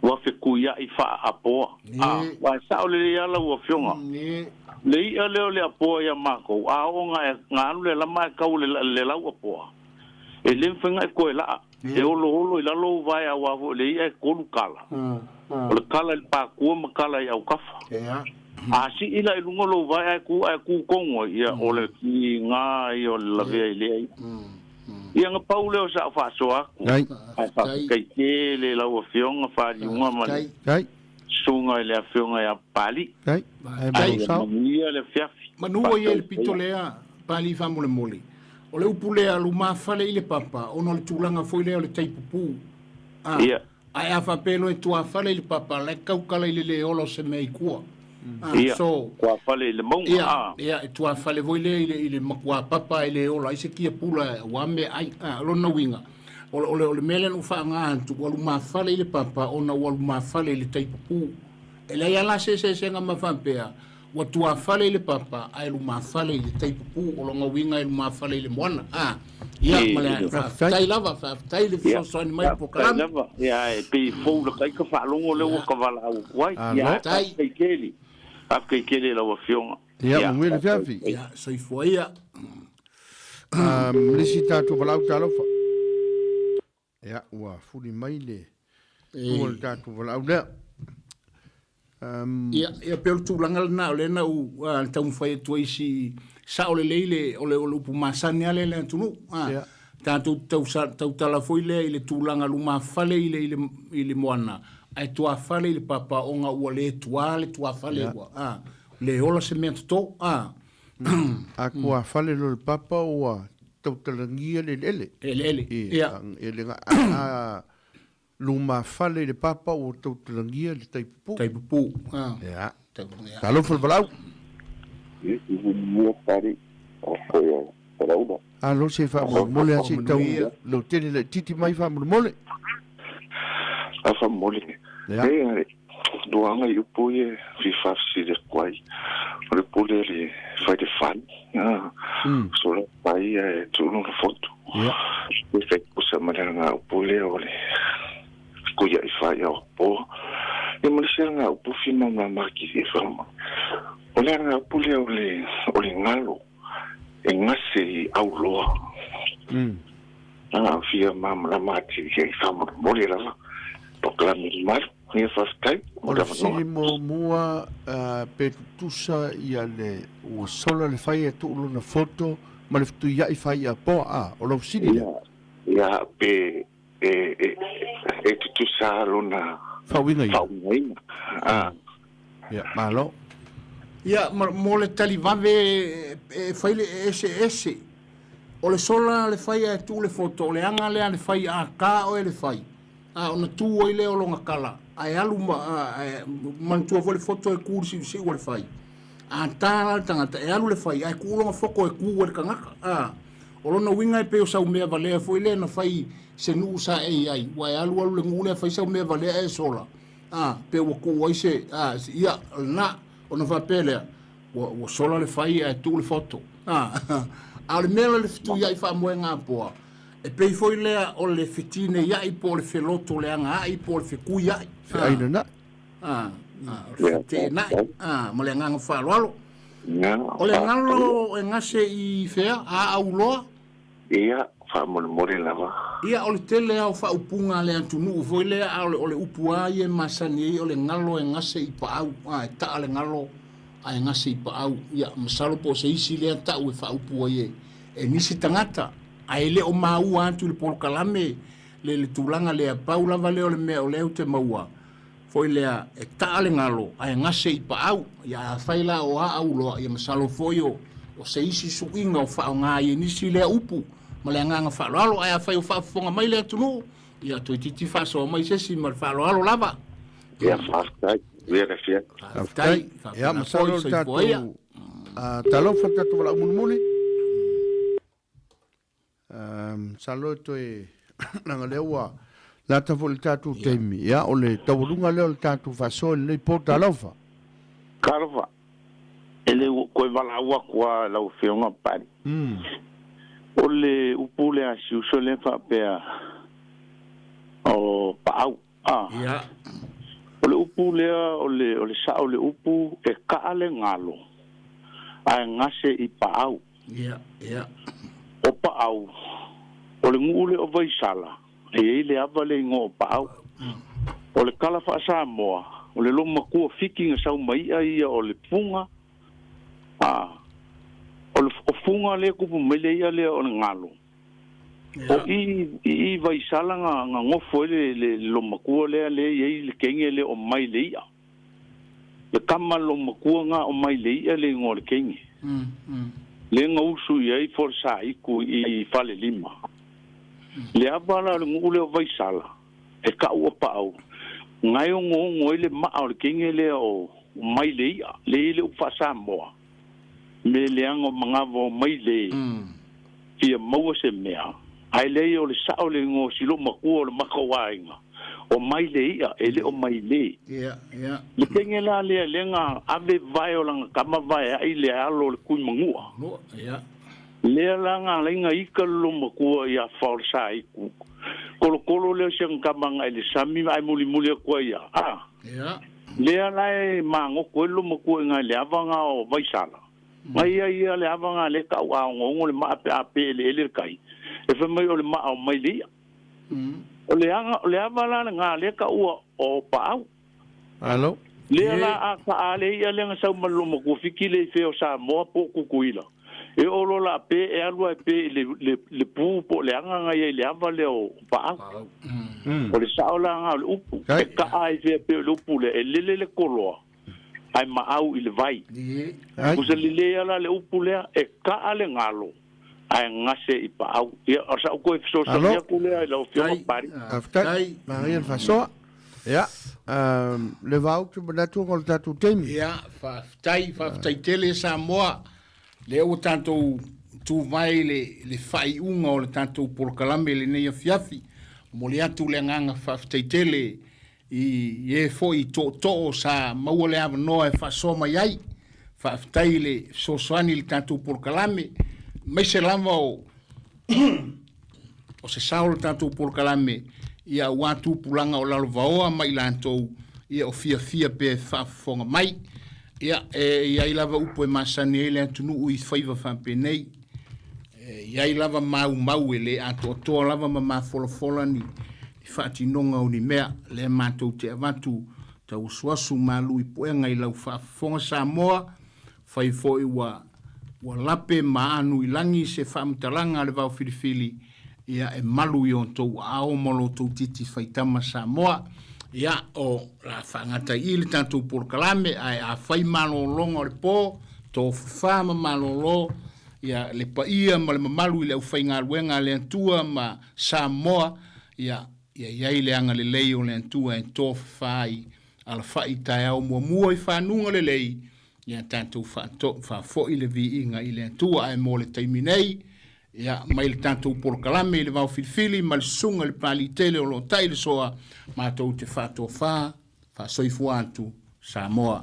Ua whekui ai wha apoa. A, wa sao le le ala ua whionga. Le ia leo le apoa ia mākou. A o ngā anu le lama e kau le lau apoa. E le mwhenga e koe laa. E olo olo i lalo vai a wafo le ia e kolu kala. O le kala i le pākua ma kala i au kafa. A si ila i lunga lo vai a ku kongo ia o le ki ngā i o le lavea i lea ia. Ia ngā pau leo sa whaasoa aku. Ai whakakai te le lau awhionga whaaliunga ma le sunga i le awhionga i a pali. Ai manuia le fiafi. Manua ia le pito lea pali whamole mole. O le upu lea luma fale i le papa, ona le tūlanga foi lea o le taipupu. Ia. Ai a whapelo e tua fale i le papa, le kaukala i le le olo se mea i kua. Ia, kua fale i le maunga. Ia, ia, e tua fale voi lea i le makua papa i le ola, i se kia pula, ua me ai, lona winga. O le mea lea no whaanga antu, ua luma fale i le papa, ona ua luma fale i le taipupu. E lei ala se se se ngā mawhampea, ua tua fale i le papa, a e luma fale i le taipupu, o longa winga e luma fale i le moana. Ia, ma le whaaftai lava, whaaftai le fisosoani mai po kalama. Lava, ia, e pe fou la kai ka whaalongo le ua ka wala au kuai. Ia, kai keli. Kai keli lau awhionga. Ia, mungwe le fiafi. Ia, soifua ia. Lisi tātou walau talofa. Ia, ua fuli mai le ua le tātou walau lea. Ia, ia pe o le tūlanga le nā o le na u taumawhai atua isi sa o le leile o le upu masani ale le antunu. Tātou tautala foi lea i le tūlanga luma fale i le moana. Ai tua fale i le papa o ngā ua le tua le tua fale ua. Le ola se mea toto. A kua fale lo le papa ua tautalagia le eleele. Eleele, ia. E le a lumafale i le papa ua tautalagia le tai pupuu. Tai pupuu, a. Ia. Talofa le valaau. Ia, manuia Pari, o koe o Faraula. Alo se faamolemole a se i tau lautele laitiiti mai faamolemole. A faamolemole. Ia. E luaga i upu ia e fia faafesili atu ai. O le pule le fai le fale. Sola fai ae tuu lona fotu. Ia. E fai tutusa ma le alagaupu lea o le kuiaʻi fai ao poa. Ia ma le isi alagaupu fia malamalama atili e faamolemole. O le alagaupu lea o le o le galo e gase i auloa. A fia malamalama atili ai faamolemole lava. Polokalame mamalu. Ia faafetai mo le O le avanoa. fesili muamua pe tutusa ia le ua sola le fai e tuu lona foto ma le fetuiai fai ia poa a? O lau fesili lea. Ia, ia pe e e e tutusa lona Faauigaina. faauigaina. A. Ia, malo. Ia, ma, mo le tali vave e fai le eseese. O le sola le fai ae tuu le foto, o le aga lea le fai a ka oe le fai. A ona tu ai lea o lona kala, ae alu ma, ae manatua foi le foto e ku i le siusiu o le fai. A ta la le tagata, e alu le fai, ae kuu lona foto e ku ai le tagata. A, o lona uiga e pei o sau mea valea foi lea na fai se nuu sa e i ai, ua e alu alu le nuu lea fai sau mea valea ae sola, a, pe ua kuu ai se, a, ia, o lena, ona faapea lea, ua, ua sola le fai ae tuu le foto. A, a o le mea la le fetuiai faamoega poa, E pei foi lea o le fetineiaʻi po o le feloto leaga aʻi po o le fekui aʻi. Feainanaʻi. A, a, o le feteenaʻi, a, ma le agaga faaaloalo. O le galo e gase i fea? A auloa? Ia, faamolemole lava. Ia, o le tele lava o faaupuga a le atunuu foi lea, a o le, o le upu lava ia e masani ai, o le galo e gase i paau. A, e taa le galo ae gase i paau. Ia, masalo po o se isi lea tau e faaupu ai e, e nisi tagata. Ae le o maua atu i le polokalame le le tulaga lea, pau lava lea o le mea o lea ou te maua foi lea, e taa le galo ae gase i paau. Ia afai la o a auloa, ia masalo foi o o se isi suiga o faaaoga ai e nisi lea upu ma le agaga faaaloalo. Ae afai o faafofoga mai le atunuu, ia toeitiiti faasoa mai se isi ma le faaaloalo lava. Ia faafetai. Ia le afiafi. Faafetai. Ia Faapena masalo foi, le soifua ia. tatou talofa le tatou valaau mulimuli. Masalo e toe leaga lea ua lata foi le tatou taimi. Ia, o le taualuga lea o le tatou faasoa i lenei po. Talofa. Talofa. E le ua toe valaau atu lava lau Afioga Pali. O le upu lea a si uso lea faapea o paau. A. Ia. O le upu lea o le o le sao o le upu e kaa le galo ae gase i paau. Ia, ia. O paau, o le nuu lea o Vaisala, e i ai le ava le igoa o Paau. O le tala faa-Samoa, o le lomatua fiki na sau mai i'a ia o le fuga, a, o le o fuga lea e tupu mai le i'a lea o le galo. O i i i Vaisala na na nofo ai le le lomatua lea lea e i ai le kenge lea o mai le i'a. Le tama lomatua na o mai le i'a le igoa o le kenge. Lea na usu i ai Folesaiku i Falelima. Le ava la o le nuu lea o Vaisala, e ka'u a Paau, na e ogoogo ai le ma'a o le kenge lea o mai le i'a, lea e i ai le upu faa-Samoa, me leaga o manava o mai le fia maua se mea, ae leai o le sa'o le igoa o si lomatua o le matou aiga, o mai le i'a, e le o mai le. Le kenge la lea lea na ave vae o lana tama vae a'i le alo o le kui manua. Lea la na alai na ika le lomatua ia Faolesaiku, kolokolo lea o si ana tama agai le sami ae mulimuli atu ai ia, a. Lea la e magoto ai le lomatua i na i le ava na o Vaisala. Na ia ia le ava na lea ka'u a onoono le ma'a pe a pe eleele le kai, e fai mai o le ma'a o mai le i'a. O le aga, o le ava la lena lea ka'ua o Paau. Alo. Lea la a ka'a le i'a lea na sau ma le lomatua fiki le i fea o Samoa po o Tutuila. E oo loa la pe e alu ae pe i le, le, le pu po o le aga na i ai le ava lea o Paau. O le sa'o la na o le upu. E ka'a ai fea pei o le upu lea, e lele le koloa ae maau i le vai. Kusa lelei a la le upu lea, e ka'a le galo. Ae gase i paau. Ia, o sa'u toe fesoasoani atu lea i lau Afioga Papalii. Faafetai. Manaia le faasoa. Ia, le vao ou te manatu ona o le tatou taimi. Ia, faafetai, faafetai tele Samoa. Lea ua tatou tuvae i le, le faaiuga o le tatou polokalame i lenei afiafi. Momoli atu le agaga faafetai tele i e foi tootoo sa maua le avanoa e faasoa mai ai. Faafetai i le fesoasoani i le tatou polokalame, aemaise lava o o se sao o le tatou polokalame ia aua tupulaga o lalovaoa ma i latou ia o fiafia pea e faafofoga mai. Ia, e i ai lava upu e masani ai le atunuu i faiva faapenei. E i ai lava maumau e le atoatoa lava ma mafolafola ni faatinoga o ni mea. Lea matou te avatu tauasuasu malu i puega i lau faafofoga Samoa, fai foi ua ua lape ma anu i lagi se faamatalaga a le vaofilifili, ia e malu i outou aao ma lo outou titi faitama Samoa. Ia, o le a faagata i i le tatou polokalame, ae afai malologa o le po, tofafa ma malolo, ia le paia ma le mamalu i le aufaigaluega a le Atua ma Samoa, ia, ia i ai le agalelei o le Atua e tofafa ai alafai taeao muamua i fanuga lelei, ia tatou faafoi le viiga i le Atua. Ae mo le taimi nei, ia, mai le tatou polokalame i le vaofilifili ma le susuga i le Papalii tele o lo o tai le soa, matou te faatofa, faasoifua atu, Samoa.